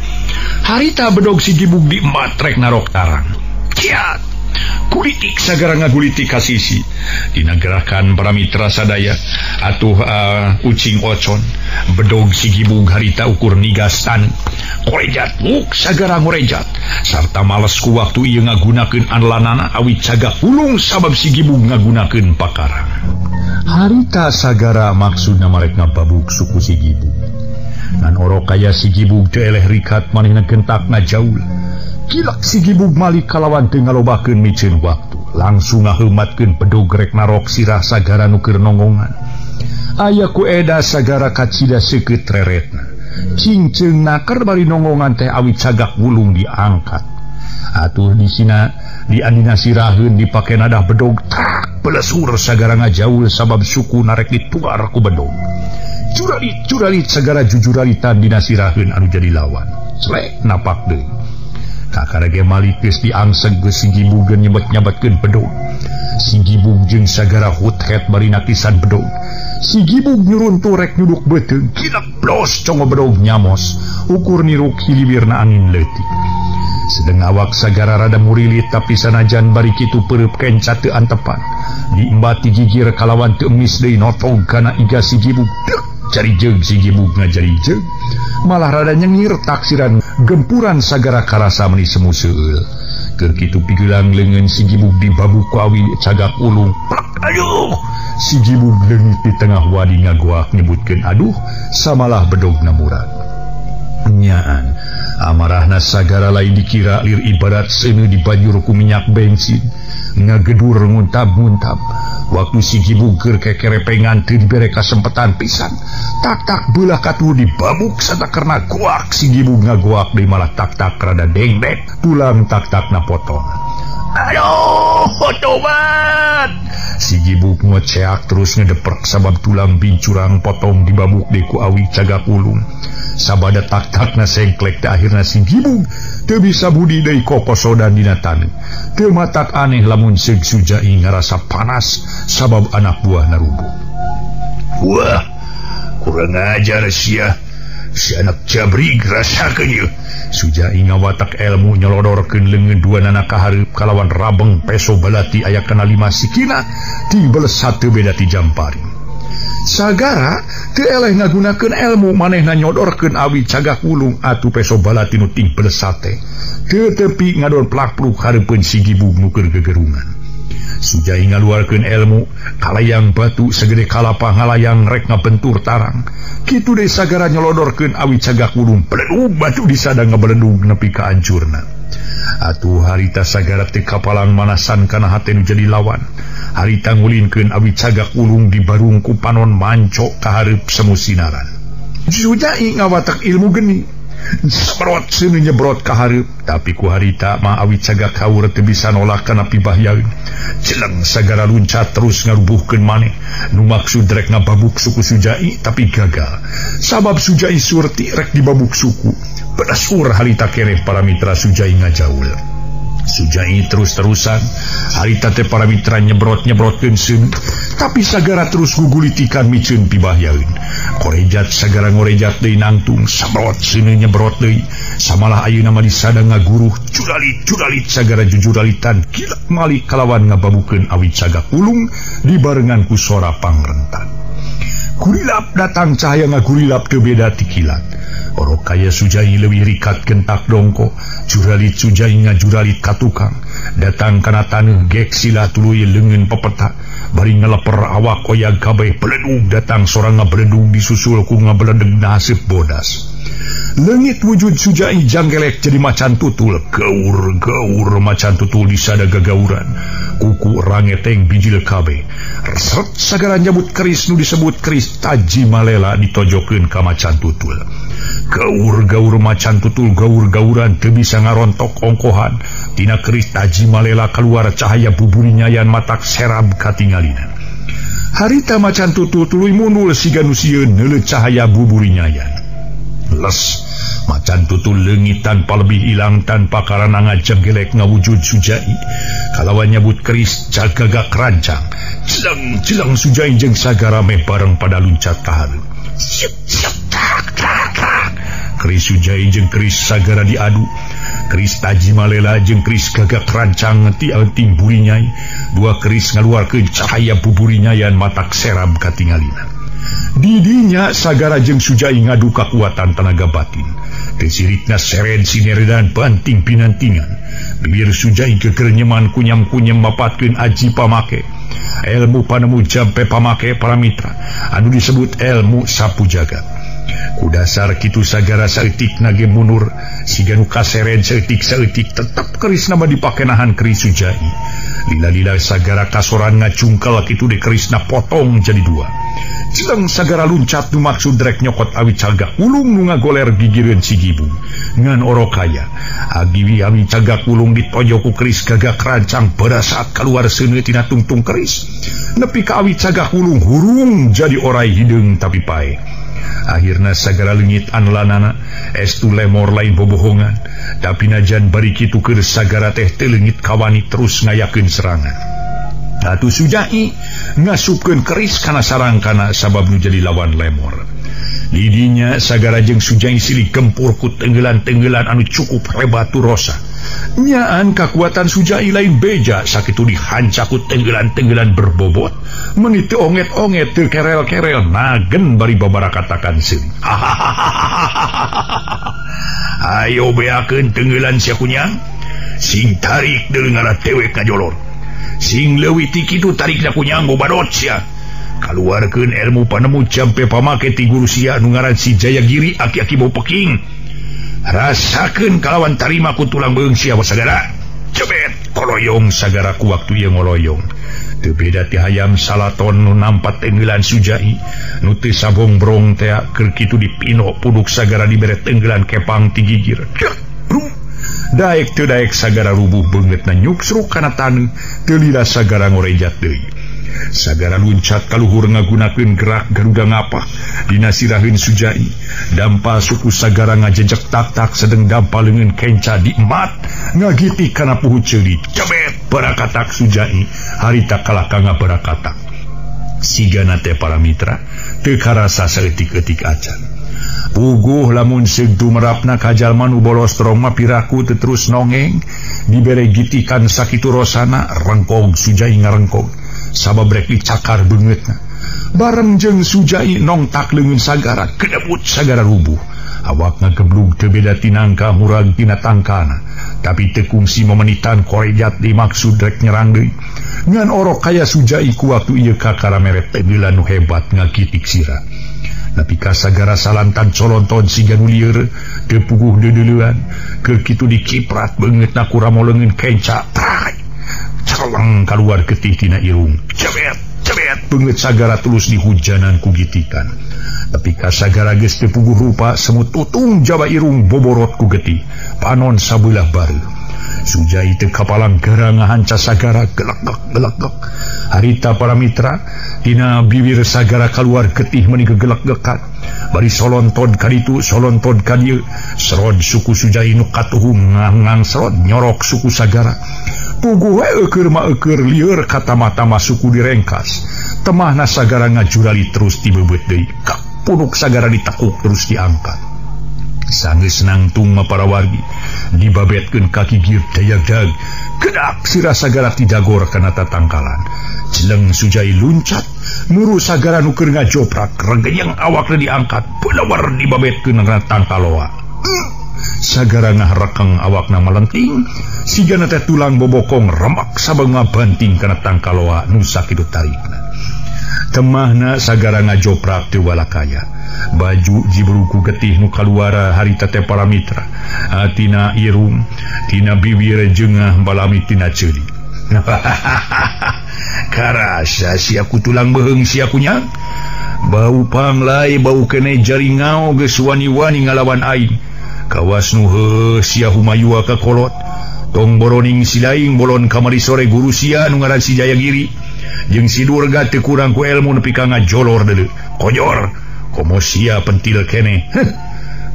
Harita bedog si Gibug diembat rek narok tarang. Kiat! Kulitik sagara ngagulitik ka sisi. Dina gerakan para mitra sadaya atuh ucing ocon bedog si Gibug harita ukur nigas tan. Korejat muk sagara ngorejat sarta males ku waktu ieu ngagunakeun anlanana awit cagak ulung sabab si Gibug ngagunakeun pakarang. Harita sagara maksudna marek ngababuk suku si Gibug. Ngan orok kaya si Gibug teu eleh rikat manehna gentak ngajaul. Kilak si Gibug malik kalawan teu ngalobakeun miceun waktu. Langsung ngaheumatkeun bedog rek narok sirah sagara nu keur nonggongan. Aya ku eda sagara kacida seukeut reretna. Cingceung naker bari nonggongan teh awit cagak wulung diangkat. Atuh disina diandina siraheun dipake nadah bedog trak belesur sagara ngajaul sabab suku narek dituar ku bedog. Curalit curalit sagara jujuralitan dina siraheun anu jadi lawan. Slek napak deui. Kakara ge malik geus diangseg geus si Gibug nyebet-nyebetkeun bedog. Si Gibug jeung sagara huthet bari nakisan bedog. Si Gibug nyuruntu rek nyuduk beuteung, kilak blos congo bedog nyamos, ukur niruk hiliwirna angin leutik. Sedeng awak sagara rada murilit tapi sanajan bari kitu peureub kenca teu antepan. Diembati gigir kalawan teu emis deui notog kana iga si Gibug. Deuk jari jeug si Gibug ngajari jeug. Malah rada nyengir taksiran gempuran sagara karasa meuni semu seueul. Keur kitu pigelang leungeun si Gibug dibabuk ku awi cagak ulung. Plak aduh. Si Gibug leungit di tengah wadi ngagoak nyebutkeun aduh samalah bedogna murad. Nyaan amarahna sagara lain dikira lir ibarat seuneu dibanjur ku minyak bensin. Ngagedur nguntab-nguntab. Waktu si Gibug keur kekerepengan teu dibere kasempetan pisan. Tak-tak beulah katuhu dibabuk satakerna goak si Gibug ngagoak deui malah tak-tak rada dengdek tulang tak-takna potong. Aduh, tobat. Si Gibug ngoceak terus ngedeprek sabab tulang bincurang potong dibabuk deui ku awi cagak ulung. Sabada tak-takna sengklek teh akhirna si Gibug teu bisa budi deui kokosodan dina taneuh. Teu matak aneh lamun seug Sujai ngarasa panas sabab anak buah narubuh. Wah, kurang ajar sia. Si anak jabrig rasakeun ieu. Sujai ngawatak ilmu nyolodorkeun leungeun dua nana ka hareup kalawan rabeng peso balati aya kana lima sikina timbel satu beda ti jampari. Sagara teu eleh ngagunakeun ilmu manehna nyodorkeun awi cagak wulung atuh peso balati nu timbel sate. Teu tepi ngadon plak-pluk hareupeun si Gibug nu keur gegerungan. Sujai ngaluarkeun ilmu kalayang batu segede kalapa ngalayang rek ngabentur tarang. Kitu deui sagara nyolodorkeun awi cagak ulung beledug batu disada ngabeledug nepi ka hancurna. Atuh harita sagara teu kapalang manasan kana hate nu jadi lawan. Harita ngulinkeun awi cagak ulung dibarung ku panon mancok ka hareup semu sinaran. Sujai ngawatak ilmu geni. Sebrot seuneu nyebrot ka hareup, tapi ku harita mah awi cagak haur teu bisa nolak kana pibahyaeun. Celeng sagara luncat terus ngarubuhkeun maneh. Nu maksud rek ngababuk suku Sujai tapi gagal. Sabab Sujai surti rek dibabuk suku. Pedasur harita keneh para mitra Sujai ngajaul. Sujai terus-terusan harita teh para mitra nyebrot-nyebrotkeun seuneu, tapi sagara terus gugulitikan miceun pibahyaeun. Korejat sagara ngorejat deui nangtung, sabrot seuneu nyebrot deui. Samalah ayeuna mah disada ngaguruh curalit-curalit sagara jujuralitan gila malik kalawan ngababukeun awi cagak ulung dibarengan ku sora pangrentan. Gurilap datang cahaya ngagurilap teu beda ti kilat. Orok kaya Sujai leuwih rikat gentak dongko, juralit Sujai ngajuralit ka tukang. Datang kana taneuh gek sila tuluy leungeun pepeta, bari ngeleper awak oyag kabeh beledug datang sorang ngabeledug disusul ku ngabeledeg nasib bodas. Leungit wujud Sujai janggelek jadi macan tutul, gaur-gaur macan tutul disada gagauran. Kuku rangeteng bijil kabeh. Resret sagara nyabut keris nu disebut keris Taji Malela ditojokeun ka macan tutul. Gaur-gaur macan tutul gaur-gauran teu bisa ngarontok ongkohan. Tina keris Taji Malela keluar cahaya buburi nyayan matak serab katingalina. Harita macan tutul tuluy mundul siga nu sieun neuleuh cahaya buburi nyayan. Les macan tutul leungit tanpa lebih ilang tanpa karana ngajenggelek ngawujud Sujai. Kalawan nyabut keris jagagak rancang. Jeleng-jeleng Sujai jeung sagara meh bareng pada luncat ka hareup. Siap siap tak tak tak. Keris Sujai jeung keris sagara diadu. Keris Taji Malela jeung keris gagak rancang ti anting burinyai. Dua keris ngaluarkeun cahaya buburinyayan matak serab katingalina. Didinya sagara jeung Sujai ngadu kakuatan tenaga batin. Tesiritna seren sineredan banting pinantingan. Bibir Sujai gegerenyeman kunyam-kunyam mapatkeun aji pamake. Ilmu panemu jampe pamake para mitra anu disebut ilmu sapu jagat. Kudasar kitu sagara saeutik nage mundur siga nu kaseren saeutik-saeutik tetep keris nama dipake nahan keris Sujai. Lila-lila sagara kasoran ngacungkel kitu de kerisna potong jadi dua. Jeleng sagara luncat nu maksud rek nyokot awi cagak ulung nu ngagoler gigireun si Gibung. Ngan orokaya agiwi awi cagak ulung ditojo ku keris gagak rancang pada saat keluar seuneu tina tungtung keris. Nepi ka awi cagak ulung hurung jadi orai hideung tapi pae. Akhirna sagara leungit anlanana estu lemor lain bobohongan. Tapi najan bari kitu keur sagara teh teu leungit kawani terus ngayakeun serangan. Atuh Sujai ngasupkeun keris kana sarangkana sabab nu jadi lawan lemor. Lidinya sagara jeung Sujai silih gempur ku tenggelan-tenggelan anu cukup hebat rosa. Nyaan kakuatan Sujai lain beja sakitu dihancak ku tenggelan-tenggelan berbobot. Meuni teu onget-onget teu kerel-kerel nagen bari babarakatakan seuri. Ayo beakeun tenggelan sia kunyang. Sing tarik deui ngara tewek ngajolor. Sing leuwih ti kitu tarikna kunyang bobadot sia. Kaluarkeun ilmu panemu jampe pamake ti guru sia nu ngaran si Jayagiri aki-aki bau peking. Rasakeun kalawan tarima ku tulang beung sia sagara. Cebet koloyong sagara ku waktu ieu ngoloyong. Teu beda ti hayam salaton nu nampat tenggelan Sujai nu teu sabongbrong tea keur kitu dipino puduk sagara dibere tenggelan kepang ti gigir. Daek teu daek sagara rubuh beungeutna nyuksruk kana taneuh teu lila sagara ngorejat deui. Sagara luncat kaluhur ngagunakeun gerak Garuda ngapah dina siraheun Sujai. Dampa suku sagara ngajejek tak-tak sedeng dampa leungeun kenca diemat ngagiti kana puhu ceuli. Cebet barakatak Sujai harita kalah ka ngabarakatak. Sigana teh para mitra teu karasa saeutik-eutik acan. Puguh lamun seug dumerapna ka jalma nu bolostrong mah piraku teu terus nongeng dibere gitikan sakitu rosana rengkog Sujai ngarengkog. Sabab rek dicakar beungeutna. Bareng jeung Sujai nongtak leungeun sagara kedebut sagara rubuh. Awak ngageblug teu beda tinangka murag tina tangkana. Tapi teu kungsi memenitan korejat dimaksud rek nyerang deui. Ngan orok kaya Sujai ku waktu ieu kakara mere tenggelan nu hebat ngagitik sirah. Nepi ka sagara salantan colonton siga nu lieur teu puguh deudeulean keur kitu dikiprat beungeutna ku ramo leungeun kenca tray celeng kaluar getih tina irung cebet cebet beungeut sagara tulus dihujanan ku gitikan. Tapi ka sagara geus teu puguh rupa semut tutung jaba irung boborot ku getih panon sabelah bareuh. Sujai teu kapalang gara ngahanca sagara gelek-gelek gelek-gelek. Harita para mitra tina bibir sagara kaluar getih meuni gegelek-gelekan. Bari solonton kaditu solonton ka dieu serod suku Sujai nu katuhu ngang serod nyorok suku sagara. Puguh we eueur mah eueur lieur katama-tama suku direngkas. Temahna sagara ngajurali terus dibebeut deui. Kapunuk sagara ditekuk terus diangkat. Sanggeus nangtung mah para wargi dibabetkeun ka gigir dayag-dag gedak sirah sagara tidagor kana tatangkalan. Jeleng Sujai luncat nuru sagara nu keur ngajoprak regeyeng awakna diangkat pelawar dibabetkeun kana tangkaloa. Sagara ngaharekeng awakna melenting sigana teh tulang bobokong remak sabang ngabanting kana tangkaloa nu sakitu tarikna. Temahna sagara ngajoprak teu walakaya. Baju jibruku getih nu kaluara harita teh para mitra tina irung tina bibir jengah balami tina ceuli. Karasa sia ku tulang beheung sia kunya bau panglai bau kene jaringau geus wani-wani ngalawan aing. Kawas nu heuh sia humayua ka kolot tong boroning silaing bolon kamari sore guru sia nu ngaran si Jayagiri jeung si Durga teu kurang ku ilmu nepi ka ngajolor deuleu kojor komo sia pentil kene.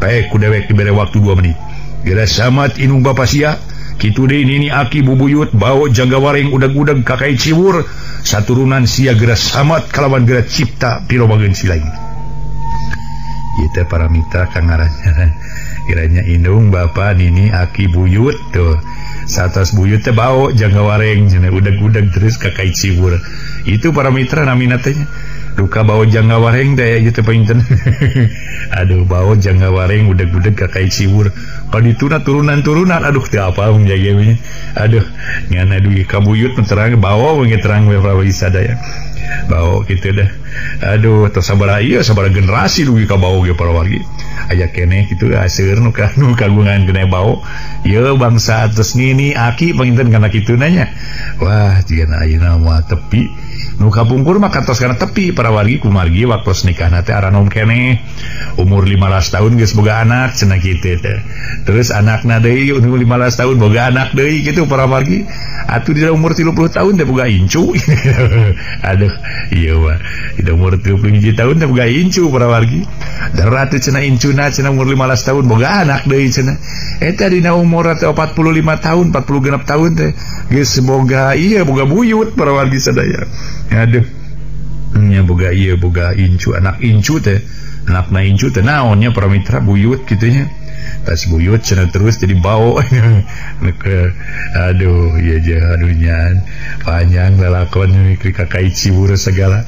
Baik ku dewek dibere waktu 2 menit. Geura samat inung bapa sia kitu deui nini aki bubuyut bao jangga wareng udeg-udeg kakai ciwur saturunan sia geura samat kalawan geura cipta pirobageun silaing. Ieu teh para mitra kang ngaran kiranya indung bapa nini aki buyut tuh satos buyut teh bao jangga wareng cenah udeg-udeg terus kakai ciwur. Itu para mitra namina teh duka bau jangga wareng teh ieu teh painten. Aduh bau jangga wareng udeg-udeg kakai ciwur. Kadituna turunan-turunan aduh teu apa mun jage we. Aduh ngan aduh ka buyut terang bau we terang we para sadaya. Bau kitu dah. Aduh tos sabaraha ieu sabaraha generasi dugi ka bau ge para wargi. Aya keneh kitu seueur nu kagungan kene bau. Ieu bangsa atos nini aki panginten kana kituna nya. Wah jigana ayeuna mah tepi. Nu kapungkur mah kantos kana tepi para wargi kumargi waktos nikahna teh aranom keneh. Umur 15 tahun geus boga anak cenah kitu teh. Terus anakna deui umur 15 tahun boga anak deui kitu para wargi. Atuh dina umur 30 tahun teh boga incu. Aduh ieu mah dina umur 31 tahun teh boga incu para wargi. Darat teh cenah incuna cenah umur 15 tahun boga anak deui cenah. Eta dina umur teh 45 tahun 46 tahun teh geus boga ieu boga buyut para wargi sadaya. Aduh nya boga ieu boga incu anak incu teh anakna incu teh naonnya para mitra buyut kitu nya. Tas buyut cenah terus jadi bau. Aduh ieu je aduh nyan panjang lalakon kakai ciwur segala.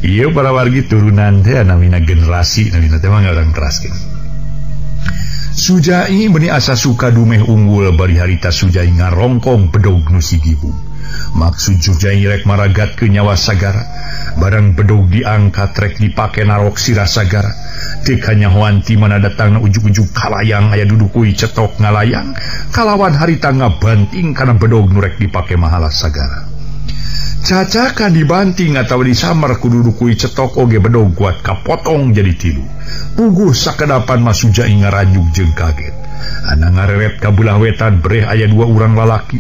Ieu para wargi turunan teh namina generasi namina teh mah urang teraskeun. Sujai beuni asa suka dumeh unggul bari harita Sujai ngarongkong bedog nu sigibu. Maksud Sujai rek maragat ke nyawa sagara. Barang bedog diangkat rek dipake narok sirah sagara. Teu kanyahoan ti mana datangna ujug-ujug kalayang aya dudukui cetok ngalayang kalawan harita ngabanting kana bedog nu rek dipake mahala sagara. Cacakan dibanting atau disamar ku dudukui cetok oge bedog kuat kapotong jadi tilu. Puguh sakedapan mah Sujai ngaranjug jeung kaget. Ana ngareret ka belah wetan breh aya dua urang lalaki.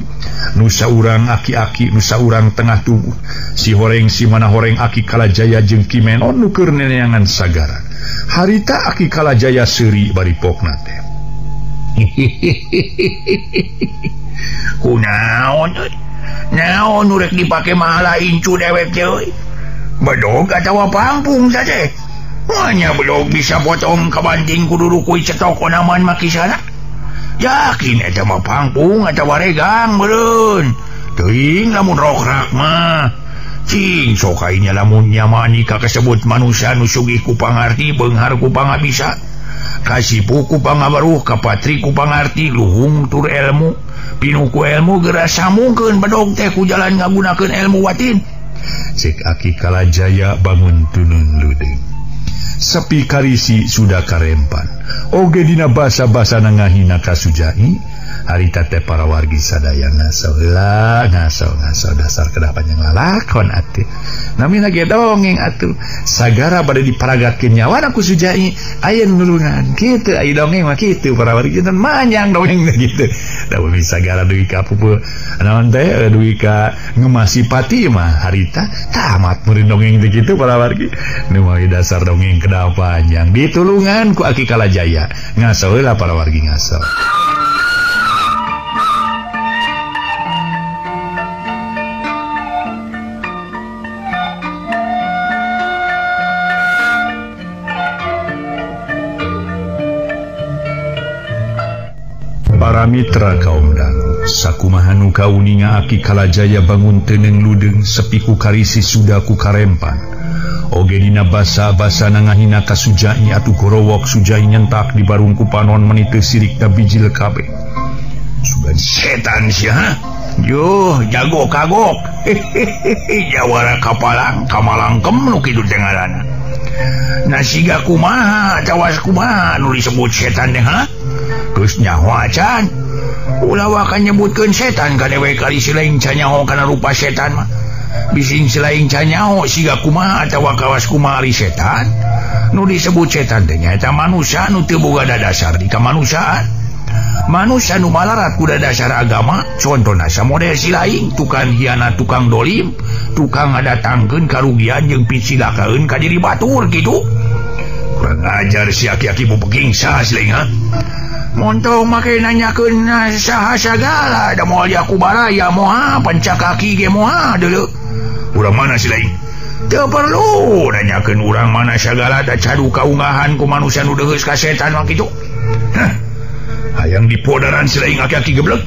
Nusa urang aki-aki, nusa urang tengah tubuh. Si horeng si mana horeng Aki Kalajaya jeung Ki Menon nu keur neneangan sagara. Harita Aki Kalajaya seuri bari pokna teh. Kunaon euy? Naon nu rek dipake mahala incu dewek teh euy? Bedog atawa pangpung teh? Hanya bedog bisa potong kabanting kudu rukui cetok onaman makisana. Yakin eta mah pangpung atawa regang meureun. Teuing lamun rokrak mah. Cing sok aing lamun nyamani ka kasebut manusia nu sugih ku pangarti beunghar ku pangabisa. Kasipu ku pangabaruh kapatri ku pangarti luhung tur ilmu. Pinuh ku ilmu geura samungkeun bedog teh ku jalan ngagunakeun ilmu watin. Cek Aki Kalajaya bangun tunun leudeung. Sepi karisi sudah karempan. Oge dina basa-basa ngahina ka Sujai. Harita teh para wargi sadaya ngaso heula, ngaso dasar kedah panjang lalakon atuh. Namina ge dongeng atuh. Sagara bade diparagatkeun nyawana ku Sujai, aya nulungan kitu, aya dongeng mah kitu para wargi janten manjang dongeng teh kitu. Da bumi sagara dugi ka pupuh naon teh dugi ka ngemasi pati mah harita tamat meureun dongeng teh kitu para wargi. Nu mah dasar dongeng kedah panjang ditulungan ku Aki Kalajaya. Ngaso heula para wargi ngaso. Para mitra kaum dangu, sakumaha nu kauninga Aki Kalajaya bangun teuneng ludeung sepi ku karisi sudah ku karempan. Oge dina basa-basa ngahina ka Sujai atuh gorowok Sujai nyentak di barung ku panon meni teu sirik da bijil kabeh. Sugan setan sia ha? Yuh, jago kagok. Jawara kapalang kamalangkem nu kitu teh ngaranna. Nasiga kumaha tawas kumaha nu disebut setan teh ha? Geus nyaho acan. Ulah waka nyebutkeun setan ka dewek kali si lain canyaho kana rupa setan mah. Bising si lain canyaho siga kumaha atawa kawas kumaha ari setan. Nu disebut setan teh nyaeta manusia nu teu boga dadasar di kamanusiaan. Manusia nu malarat ku dadasar agama, contona samodel si lain, tukang hianat, tukang dolim, tukang ngadatangkeun karugian jeung picilakaeun ka diri batur kitu. Kurang ajar si aki-aki bupeging saha si lain ha? Montong make nanyakeun saha sagala, da moal ku baraya moha pancakaki ge moha deuleu. Urang mana si lain? Teu perlu nanyakeun urang mana sagala da cadu kaungahan ku manusia nu deuheus ka setan mah kitu. Hah. Hayang dipodaran si lain aki-aki geblek.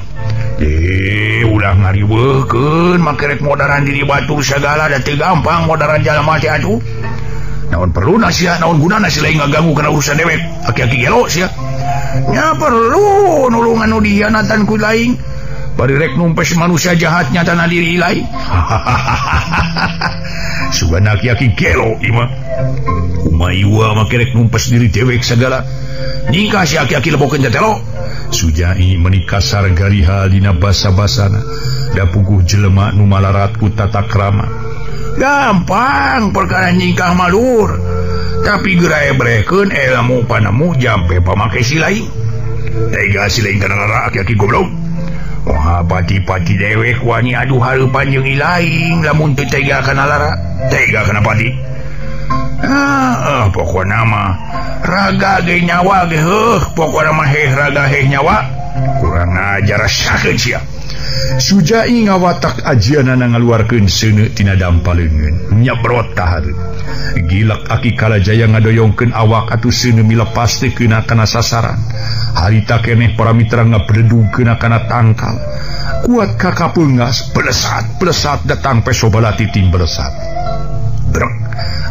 Ulah ngariweuhkeun make rek modaran diri batur sagala da teu gampang modaran jalma teh atuh. Naon perlu sia, naon gunana si lain ngaganggu kana urusan dewek. Aki-aki gelo sia. Nya perlu nulungan nu dihianatan ku lain. Bari rek numpes manusia jahat nyatana diri lain. Sugan aki-aki gelo ieu mah. Kumaha ieu make rek numpes diri dewek sagala. Nikah si aki-aki lebokeun jatelo. Sujai meni kasar gariha dina basa-basana. Da puguh jelema nu malarat ku tata krama. Gampang perkara nyingkah malur. Tapi geura ebrekeun ilmu panemu jampe pamake si lain. Tega si lain kana lara aki-aki goblok. Wah, pati-pati dewek wani adu hareupan jeung ilaing lamun teu tega kana lara, tega kana pati. Pokona mah raga ge nyawa ge heuh, pokona mah heh raga heh nyawa. Kurang ajar sakeun sia. Sujai ngawatak ajianana ngaluarkeun seuneu tina dampaleungeun, nyebrot ka hareup. Gilak Aki Kalajaya ngadoyongkeun awak atuh seuneu milepas teu keuna kana sasaran. Harita keneh para mitra ngabredugkeun kana tangkal. Kuat ka kapeunggas, belesat datang peso balati ting belesat. Brek.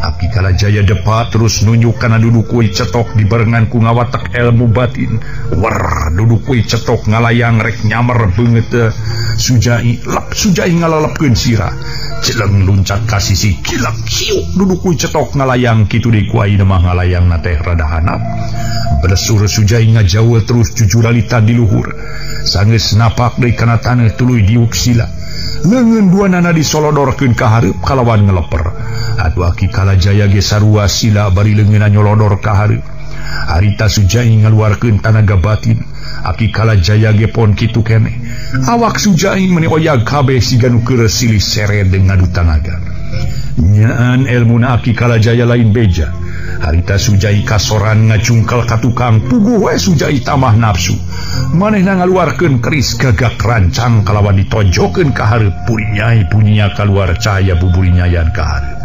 Aki Kalajaya depa terus nunjuk kana duduk cetok dibarengan ku ngawatak ilmu batin. Wer duduk cetok ngalayang rek nyamer beungeut Sujai, lep Sujai ngalalepkeun sirah. Celeng luncat ka sisi kilap hiuk duduk cetok ngalayang kitu deui ku ayeuna mah ngalayangna teh rada hanap. Belesur Sujai ngajauh terus jujuralita di luhur. Sanggeus napak deui kana taneuh tuluy diuk sila. Leungeun duanana disolodorkeun ka hareup kalawan ngeleper. Atuh Aki Kalajaya ge sarua sila bari leungeunna nyolodor ka hareup. Harita Sujai ngaluarkeun tanaga batin. Aki Kalajaya ge pon kitu keneh. Awak Sujai meni oyag kabeh siga nu keur silih sere ngadu tanaga. Nyaan elmuna Aki Kalajaya lain beja. Harita Sujai kasoran ngacungkel ka tukang puguh we Sujai tamah nafsu. Manehna ngaluarkeun keris gagak rancang kalawan ditonjokeun ka hareup purinyai punya kaluar cahaya buburinyayan ka hareup.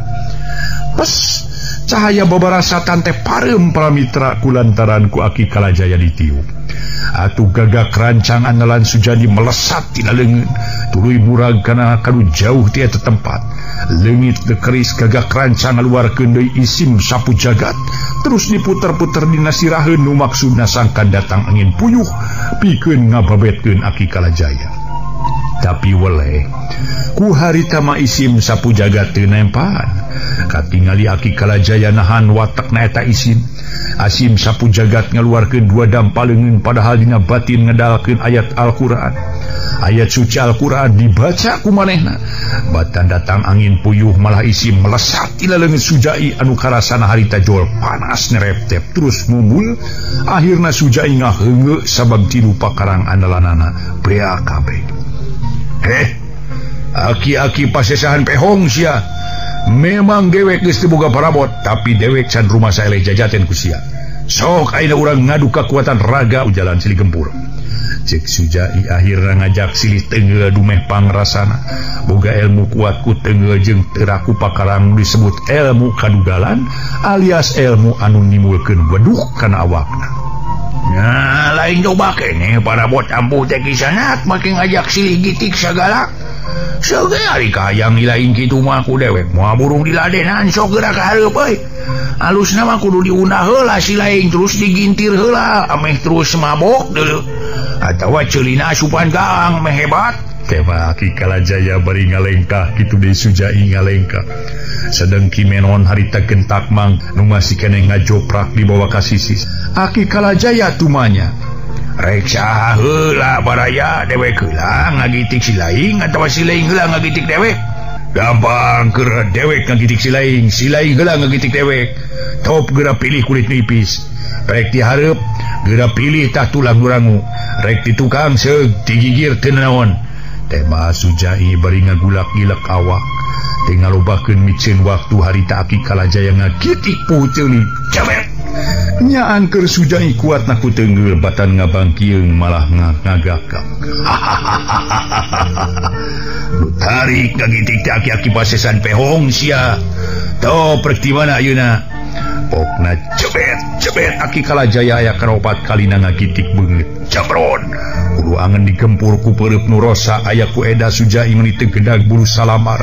Pes cahaya babarasatan teh pareum para mitra kulantaran ku Aki Kalajaya ditiup. Atuh gagak rancang andalan Sujadi melesat tina leungeun tuluy murag kana kanu jauh ti eta tempat. Leungit de keris gagak rancang ngaluarkeun deui isim sapu jagat terus diputer-puter dina siraheun nu maksudna sangkan datang angin puyuh pikeun ngababetkeun Aki Kalajaya. Tapi weleh ku harita mah isim sapu jagat teu nempan. Katingali Aki Kalajaya nahan watakna eta isim. Asim sapu jagat ngaluarkeun dua dampa leungeun padahal dina batin ngedalkeun ayat Al-Qur'an. Ayat suci Al-Qur'an dibaca ku manehna. Batan datang angin puyuh malah isim melesat ila leungeun Sujai anu karasana harita jol panas nereptep terus mumul. Akhirna Sujai ngaheungeu sabab tilu pakarang andalanana bea kabeh. Heh, aki-aki pasesahan pehong sia. Memang dewek geus teu boga parabot, tapi dewek can rumasa eleh jajaten ku sia. Sok ayeuna urang ngadu kakuatan raga ujalan silih gempur. Cek Sujai akhirna ngajak silih tenggel dumeh pangrasana. Boga ilmu kuat ku tenggel jeung teraku pakarang disebut ilmu kadugalan alias ilmu anu nimulkeun weduh kana awakna. Nah, lain coba kene parabot ampuh teh kisanak make ngajak silih gitik sagala. Seuge ari kahayang lain kitu mah ku dewek moal burung diladenan sok geura ka hareup euy. Alusna mah kudu diundah heula si lain terus digintir heula ameh terus mabok deuleu. Atawa ceulina asupan gaang meh hebat. Tema Aki Kalajaya bari ngalengkah kitu deui Sujai ngalengkah. Sedang Ki Menon harita gentak mang nu masih keneh ngajoprak dibawa ka sisis. Aki Kalajaya tumanya. Rek saha heula baraya dewek heula ngagitik si lain atawa si lain heula ngagitik dewek. Gampang keur dewek ngagitik si lain, si lain heula ngagitik dewek. Top geura pilih kulit nipis. Rek dihareup geura pilih tah tulang nurangu. Rek di tukang seug digigir teu naon. Tema Sujai bari ngagulak-gilak awak. Teu ngalobakeun miceun waktu harita Aki Kalajaya ngagitik puhu ceuli. Cebet. Nyaan keur Sujai kuat na ku tenggel batan ngabangkieung malah ngagakak. Nu tarik ngagitik teh aki-aki pasesan pehong sia. Top rek di mana ayeuna? Pokna cebet cebet Aki Kalajaya aya karopat kalina ngagitik beungeut. Jabron. Kudu angen digempur ku peureub nu rosa aya ku eda Sujai meuni teu gedag bulu salamar.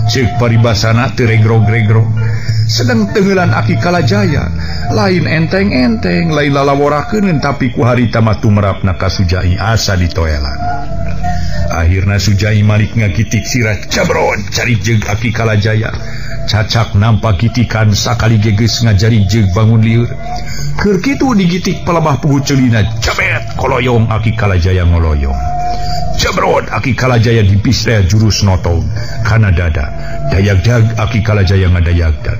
Ceuk paribasana teu regrog-regrog. Sedang tenggelan Aki Kalajaya lain enteng-enteng lain lalaworakeun tapi ku harita mah tumerapna ka Sujai asa ditoelan. Akhirna Sujai malik ngagitik sirah jabron cari jeung Aki Kalajaya. Cacak nampa gitikan sakali geus ngajari jeung bangun lieur. Keur kitu digitik palebah pugu ceulina jabet koloyong Aki Kalajaya ngoloyong. Jebrot Aki Kalajaya dipisreh jurus notong kana dada. Dayag-dag Aki Kalajaya ngadayag-dag.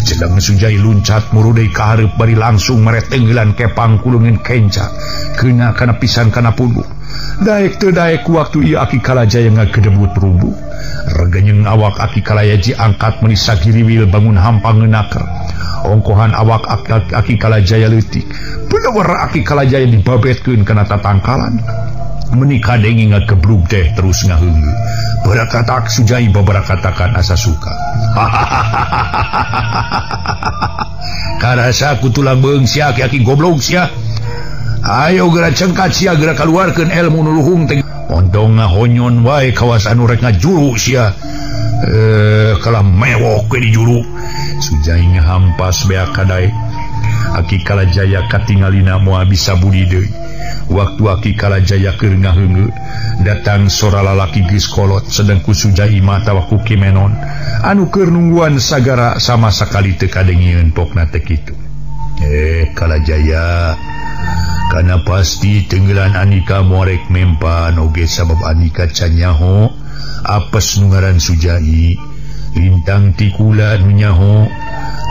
Jeleng Sujai luncat murudei ka hareup bari langsung mere tenggelan kepang kulungeun kenca. Kena kana pisan kana punduk. Daek teu daek waktu ieu Aki Kalajaya ngagedebut rubuh. Regenyeng awak Aki Kalajaya angkat meuni sagiriwil bangun hampang ngeunaker. Ongkohan awak Aki Kalajaya leutik. Bener Aki Kalajaya dibabetkeun kana tatangkalan. Meni kadenge ngagebrug teh terus ngaheungeu. Barakatak Sujai babarakatakan asa suka. Karasa ku tulang beung sia aki-aki goblok sia. Ayo geura cengkat sia geura kaluarkeun ilmu nu luhung teh. Ontong ngahonyon wae kawas anu rek ngajuru sia. Kalah mewok we di juru. Sujai ngahampas beak kadaek. Aki Kalajaya katingalina moal bisa budi deui. Waktu Aki Kalajaya keur ngaheungeu datang sora lalaki geus kolot sedang ku Sujai mah atawa ku Ki Menon anu keur nungguan sagara sama sakali teu kadengieun pokna teh kitu. Kalajaya kana pasti tenggelan Anika morek mempan oge sabab Anika can nyaho apes nu ngaran Sujai lintang ti kula nu nyaho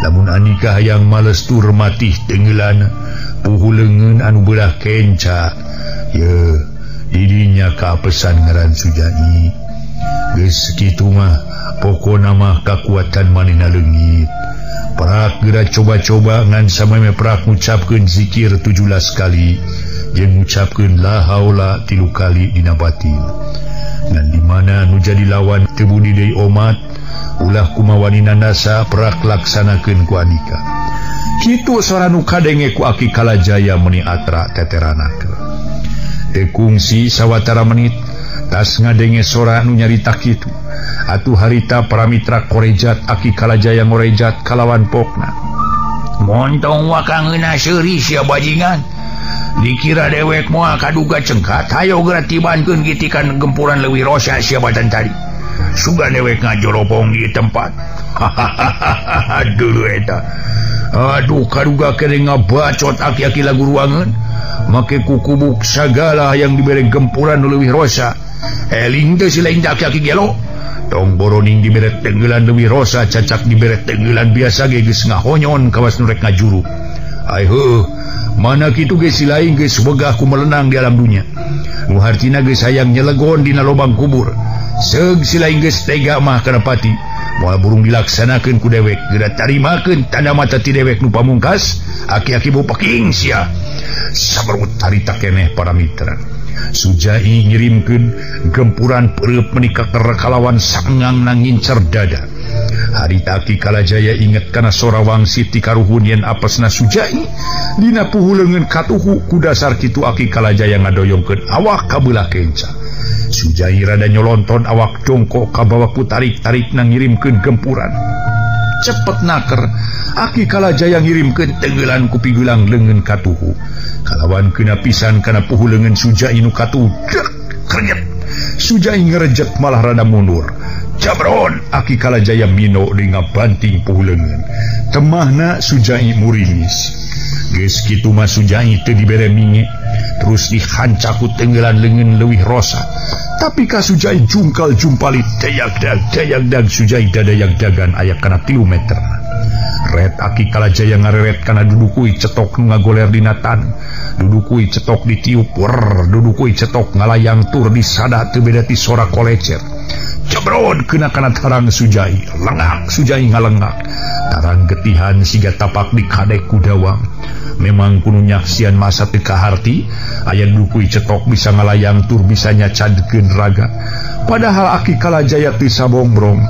lamun Anika hayang males tur matih tenggelan puhu leungeun anu beulah kenca ye didinya kaapesan ngaran Sujai geus kitu mah pokona mah kakuatan manehna leungit. Prak geura coba-coba ngan sameme prak ngucapkeun zikir 17 kali jeung ngucapkeun la haula 3 kali dina batin. Ngan di mana nu jadi lawan teu budi deui omat ulah kumawani nandasa prak laksanakeun ku Anika. Kitu sora nu kadenge ku Aki Kalajaya meuni atra teteranakeun. Teu kungsi sawatara menit tas ngadenge sora nu nyarita kitu. Atuh harita paramitra korejat Aki Kalajaya ngorejat kalawan pokna. Montong wakang ngeunah seuri sia bajingan. Dikira dewek moal kaduga cengkat hayo geura tibankeun gitikan gempuran leuwih rosa sia batan tadi. Sugan dewek ngajoropong di tempat. Hahaha dulu eta. Aduh kaduga kene ngabacot aki-aki lagu ruangan. Make kukubuk sagala yang dibere gempuran nu leuwih rosa. Eling teh si lain aki-aki gelo. Tong boroning dibere tenggelan leuwih rosa, cacak dibere tenggelan biasa ge geus ngahonyon kawas nu rek ngajuru. Ai heuh, mana kitu ge si lain geus wegah ku melenang di alam dunya. Nu hartina geus hayang nyelegon dina lobang kubur. Seug si lain geus tega mah kana pati. Moal burung dilaksanakeun ku dewek, geura tarimakeun tanda mata ti dewek nu pamungkas, aki-aki bau paking sia. Sabarut harita keneh para mitra. Sujai ngirimkeun gempuran peureub menika kalawan sangang nang ngincer dada. Harita Aki Kalajaya inget kana sora wangsit ti karuhun yen apesna Sujai dina puhu leungeun katuhu ku dasar kitu Aki Kalajaya ngadoyongkeun awak ka beulah kenca. Sujai rada nyolonton awak jongkok kabawa ku tarik-tarik nang ngirimkeun gempuran. Cepet naker Aki Kalajaya ngirimkeun tenggelan ku pigulang leungeun katuhu. Kalawan kena pisan kana puhu leungeun Sujai nu katuhu dek krenyet. Sujai ngerejet malah rada mundur. Jabron Aki Kalajaya mino deui ngabanting puhu leungeun. Temahna Sujai muringis. Geus kitu mah Sujai teu dibere minge, terus dihancak ku tenggelan leungeun leuwih rosa. Tapi ka Sujai jungkal jumpalit dayak-dag Sujai dadayak-dagan aya kana 3 meter. Ret Aki Kalajaya ngareret kana dudukui cetok nu ngagoler dina tan. Dudukui cetok ditiup wer, dudukui cetok ngalayang tur disada teu beda ti sora kolecer. Jebron kena kana tarang Sujai, lengak Sujai ngalengak. Tarang getihan siga tapak di kadek kudawang. Memang kudu nyaksian masa teu kaharti, aya dukui cetok bisa ngalayang tur bisa nyacadkeun raga. Padahal Aki Kalajaya teu sabongbrong,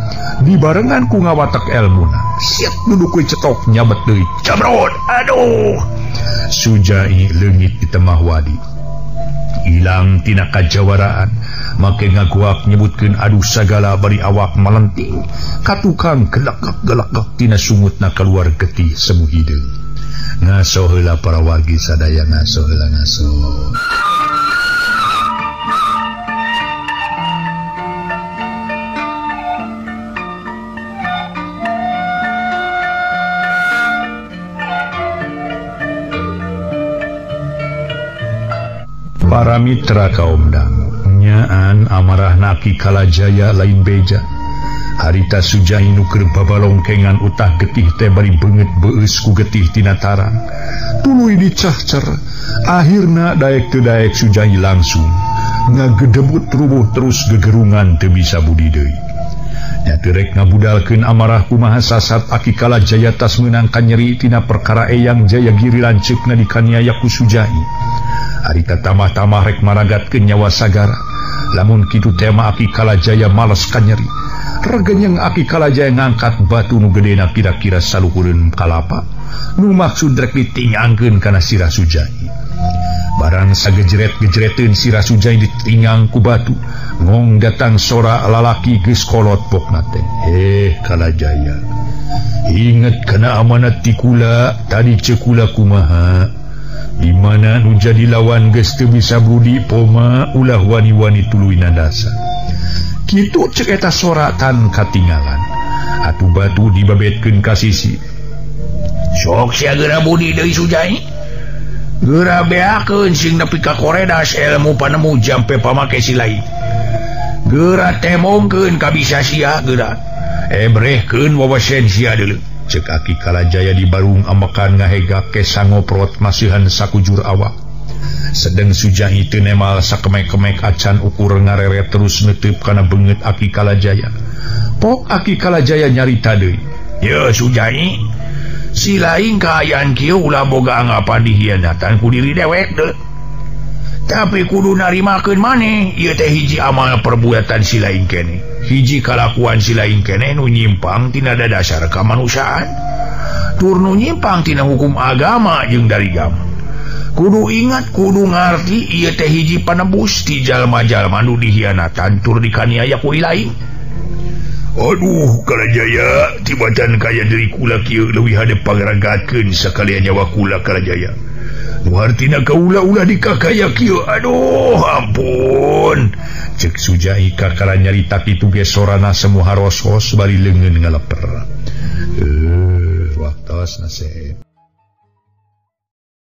dibarengan ku ngawatek elmuna. Siap dudukui cetok nyabet deui. Jebron, aduh. Sujai leungit di temah wadi. Ilang tina kajawaraan, make ngaguak nyebutkeun aduh sagala bari awak melenting. Katukang gelekek-gelekek tina sungutna keluar getih semu hideung. Ngaso heula para wargi sadaya, ngaso heula ngaso. Para mitra kaum dangu, nyaan amarahna Aki Kalajaya lain beja. Harita Sujai nu keur babalongkengan utah getih teh bari beungeut beueus ku getih tina tarang. Tuluy dicahcer, akhirna daek teu daek Sujai langsung ngagedebut rubuh terus gegerungan teu bisa budi deui. Nya teu rek ngabudalkeun amarah kumaha sasat Aki Kalajaya tas meunang kanyeri tina perkara Eyang Jayagiri lanceukna dikaniaya ku Sujai. Harita tamah-tamah rek maragatkeun nyawa sagara. Lamun kitu tema Aki Kalajaya males kanyeri. Regenyeng Aki Kalajaya ngangkat batu nu gedena kira-kira saluhureun kalapa. Nu maksud rek ditingangkeun kana sirah Sujai. Barang sagejret-gejreteun sirah Sujai ditingang ku batu, ngong datang sora lalaki geus kolot pokna teh. Heh Kalajaya, inget kana amanat ti kula tadi ceuk kula kumaha? Di mana nu jadi lawan geus teu bisa budi poma ulah wani-wani tuluy nandasa. Kitu cek eta sora tan katingalan. Atuh batu dibabetkeun ka sisi. Sok sia geura budi deui Sujai. Geura beakeun sing nepi ka koredas ilmu panemu jampe pamake silai. Geura temongkeun ka bisa sia geura. Ebrehkeun wawasen sia deuleu. Cek Aki Kalajaya di barung ambekan ngahegak ke sangoprot masihan sakujur awak. Sedeng Sujai teu nemal sakemek-kemek acan ukur ngareret terus neuteub kana beungeut Aki Kalajaya. Pok Aki Kalajaya nyarita deui. Ye Sujai, si lain kaayaan kieu ulah boga anggapan dihianatan ku diri dewek deui. Tapi kudu narimakeun maneh ieu teh hiji amal perbuatan si lain keneh. Hiji kalakuan si lain keneh nu nyimpang tina dasar kamanusiaan. Tur nu nyimpang tina hukum agama jeung dari gama. Kudu ingat, kudu ngarti ieu teh hiji panebus ti jalma-jalma nu dihianatan tur dikaniaya ku lain. Aduh Kalajaya, tibatan kaya diri kula kieu leuwih hade pangaragatkeun sakalian nyawa kula Kalajaya. Nu hartina kaula ulah dikakaya kieu. Aduh ampun. Cek Sujai kakara nyarita kitu ge sorana semu harosos bari leungeun ngaleper. Waktosna sep.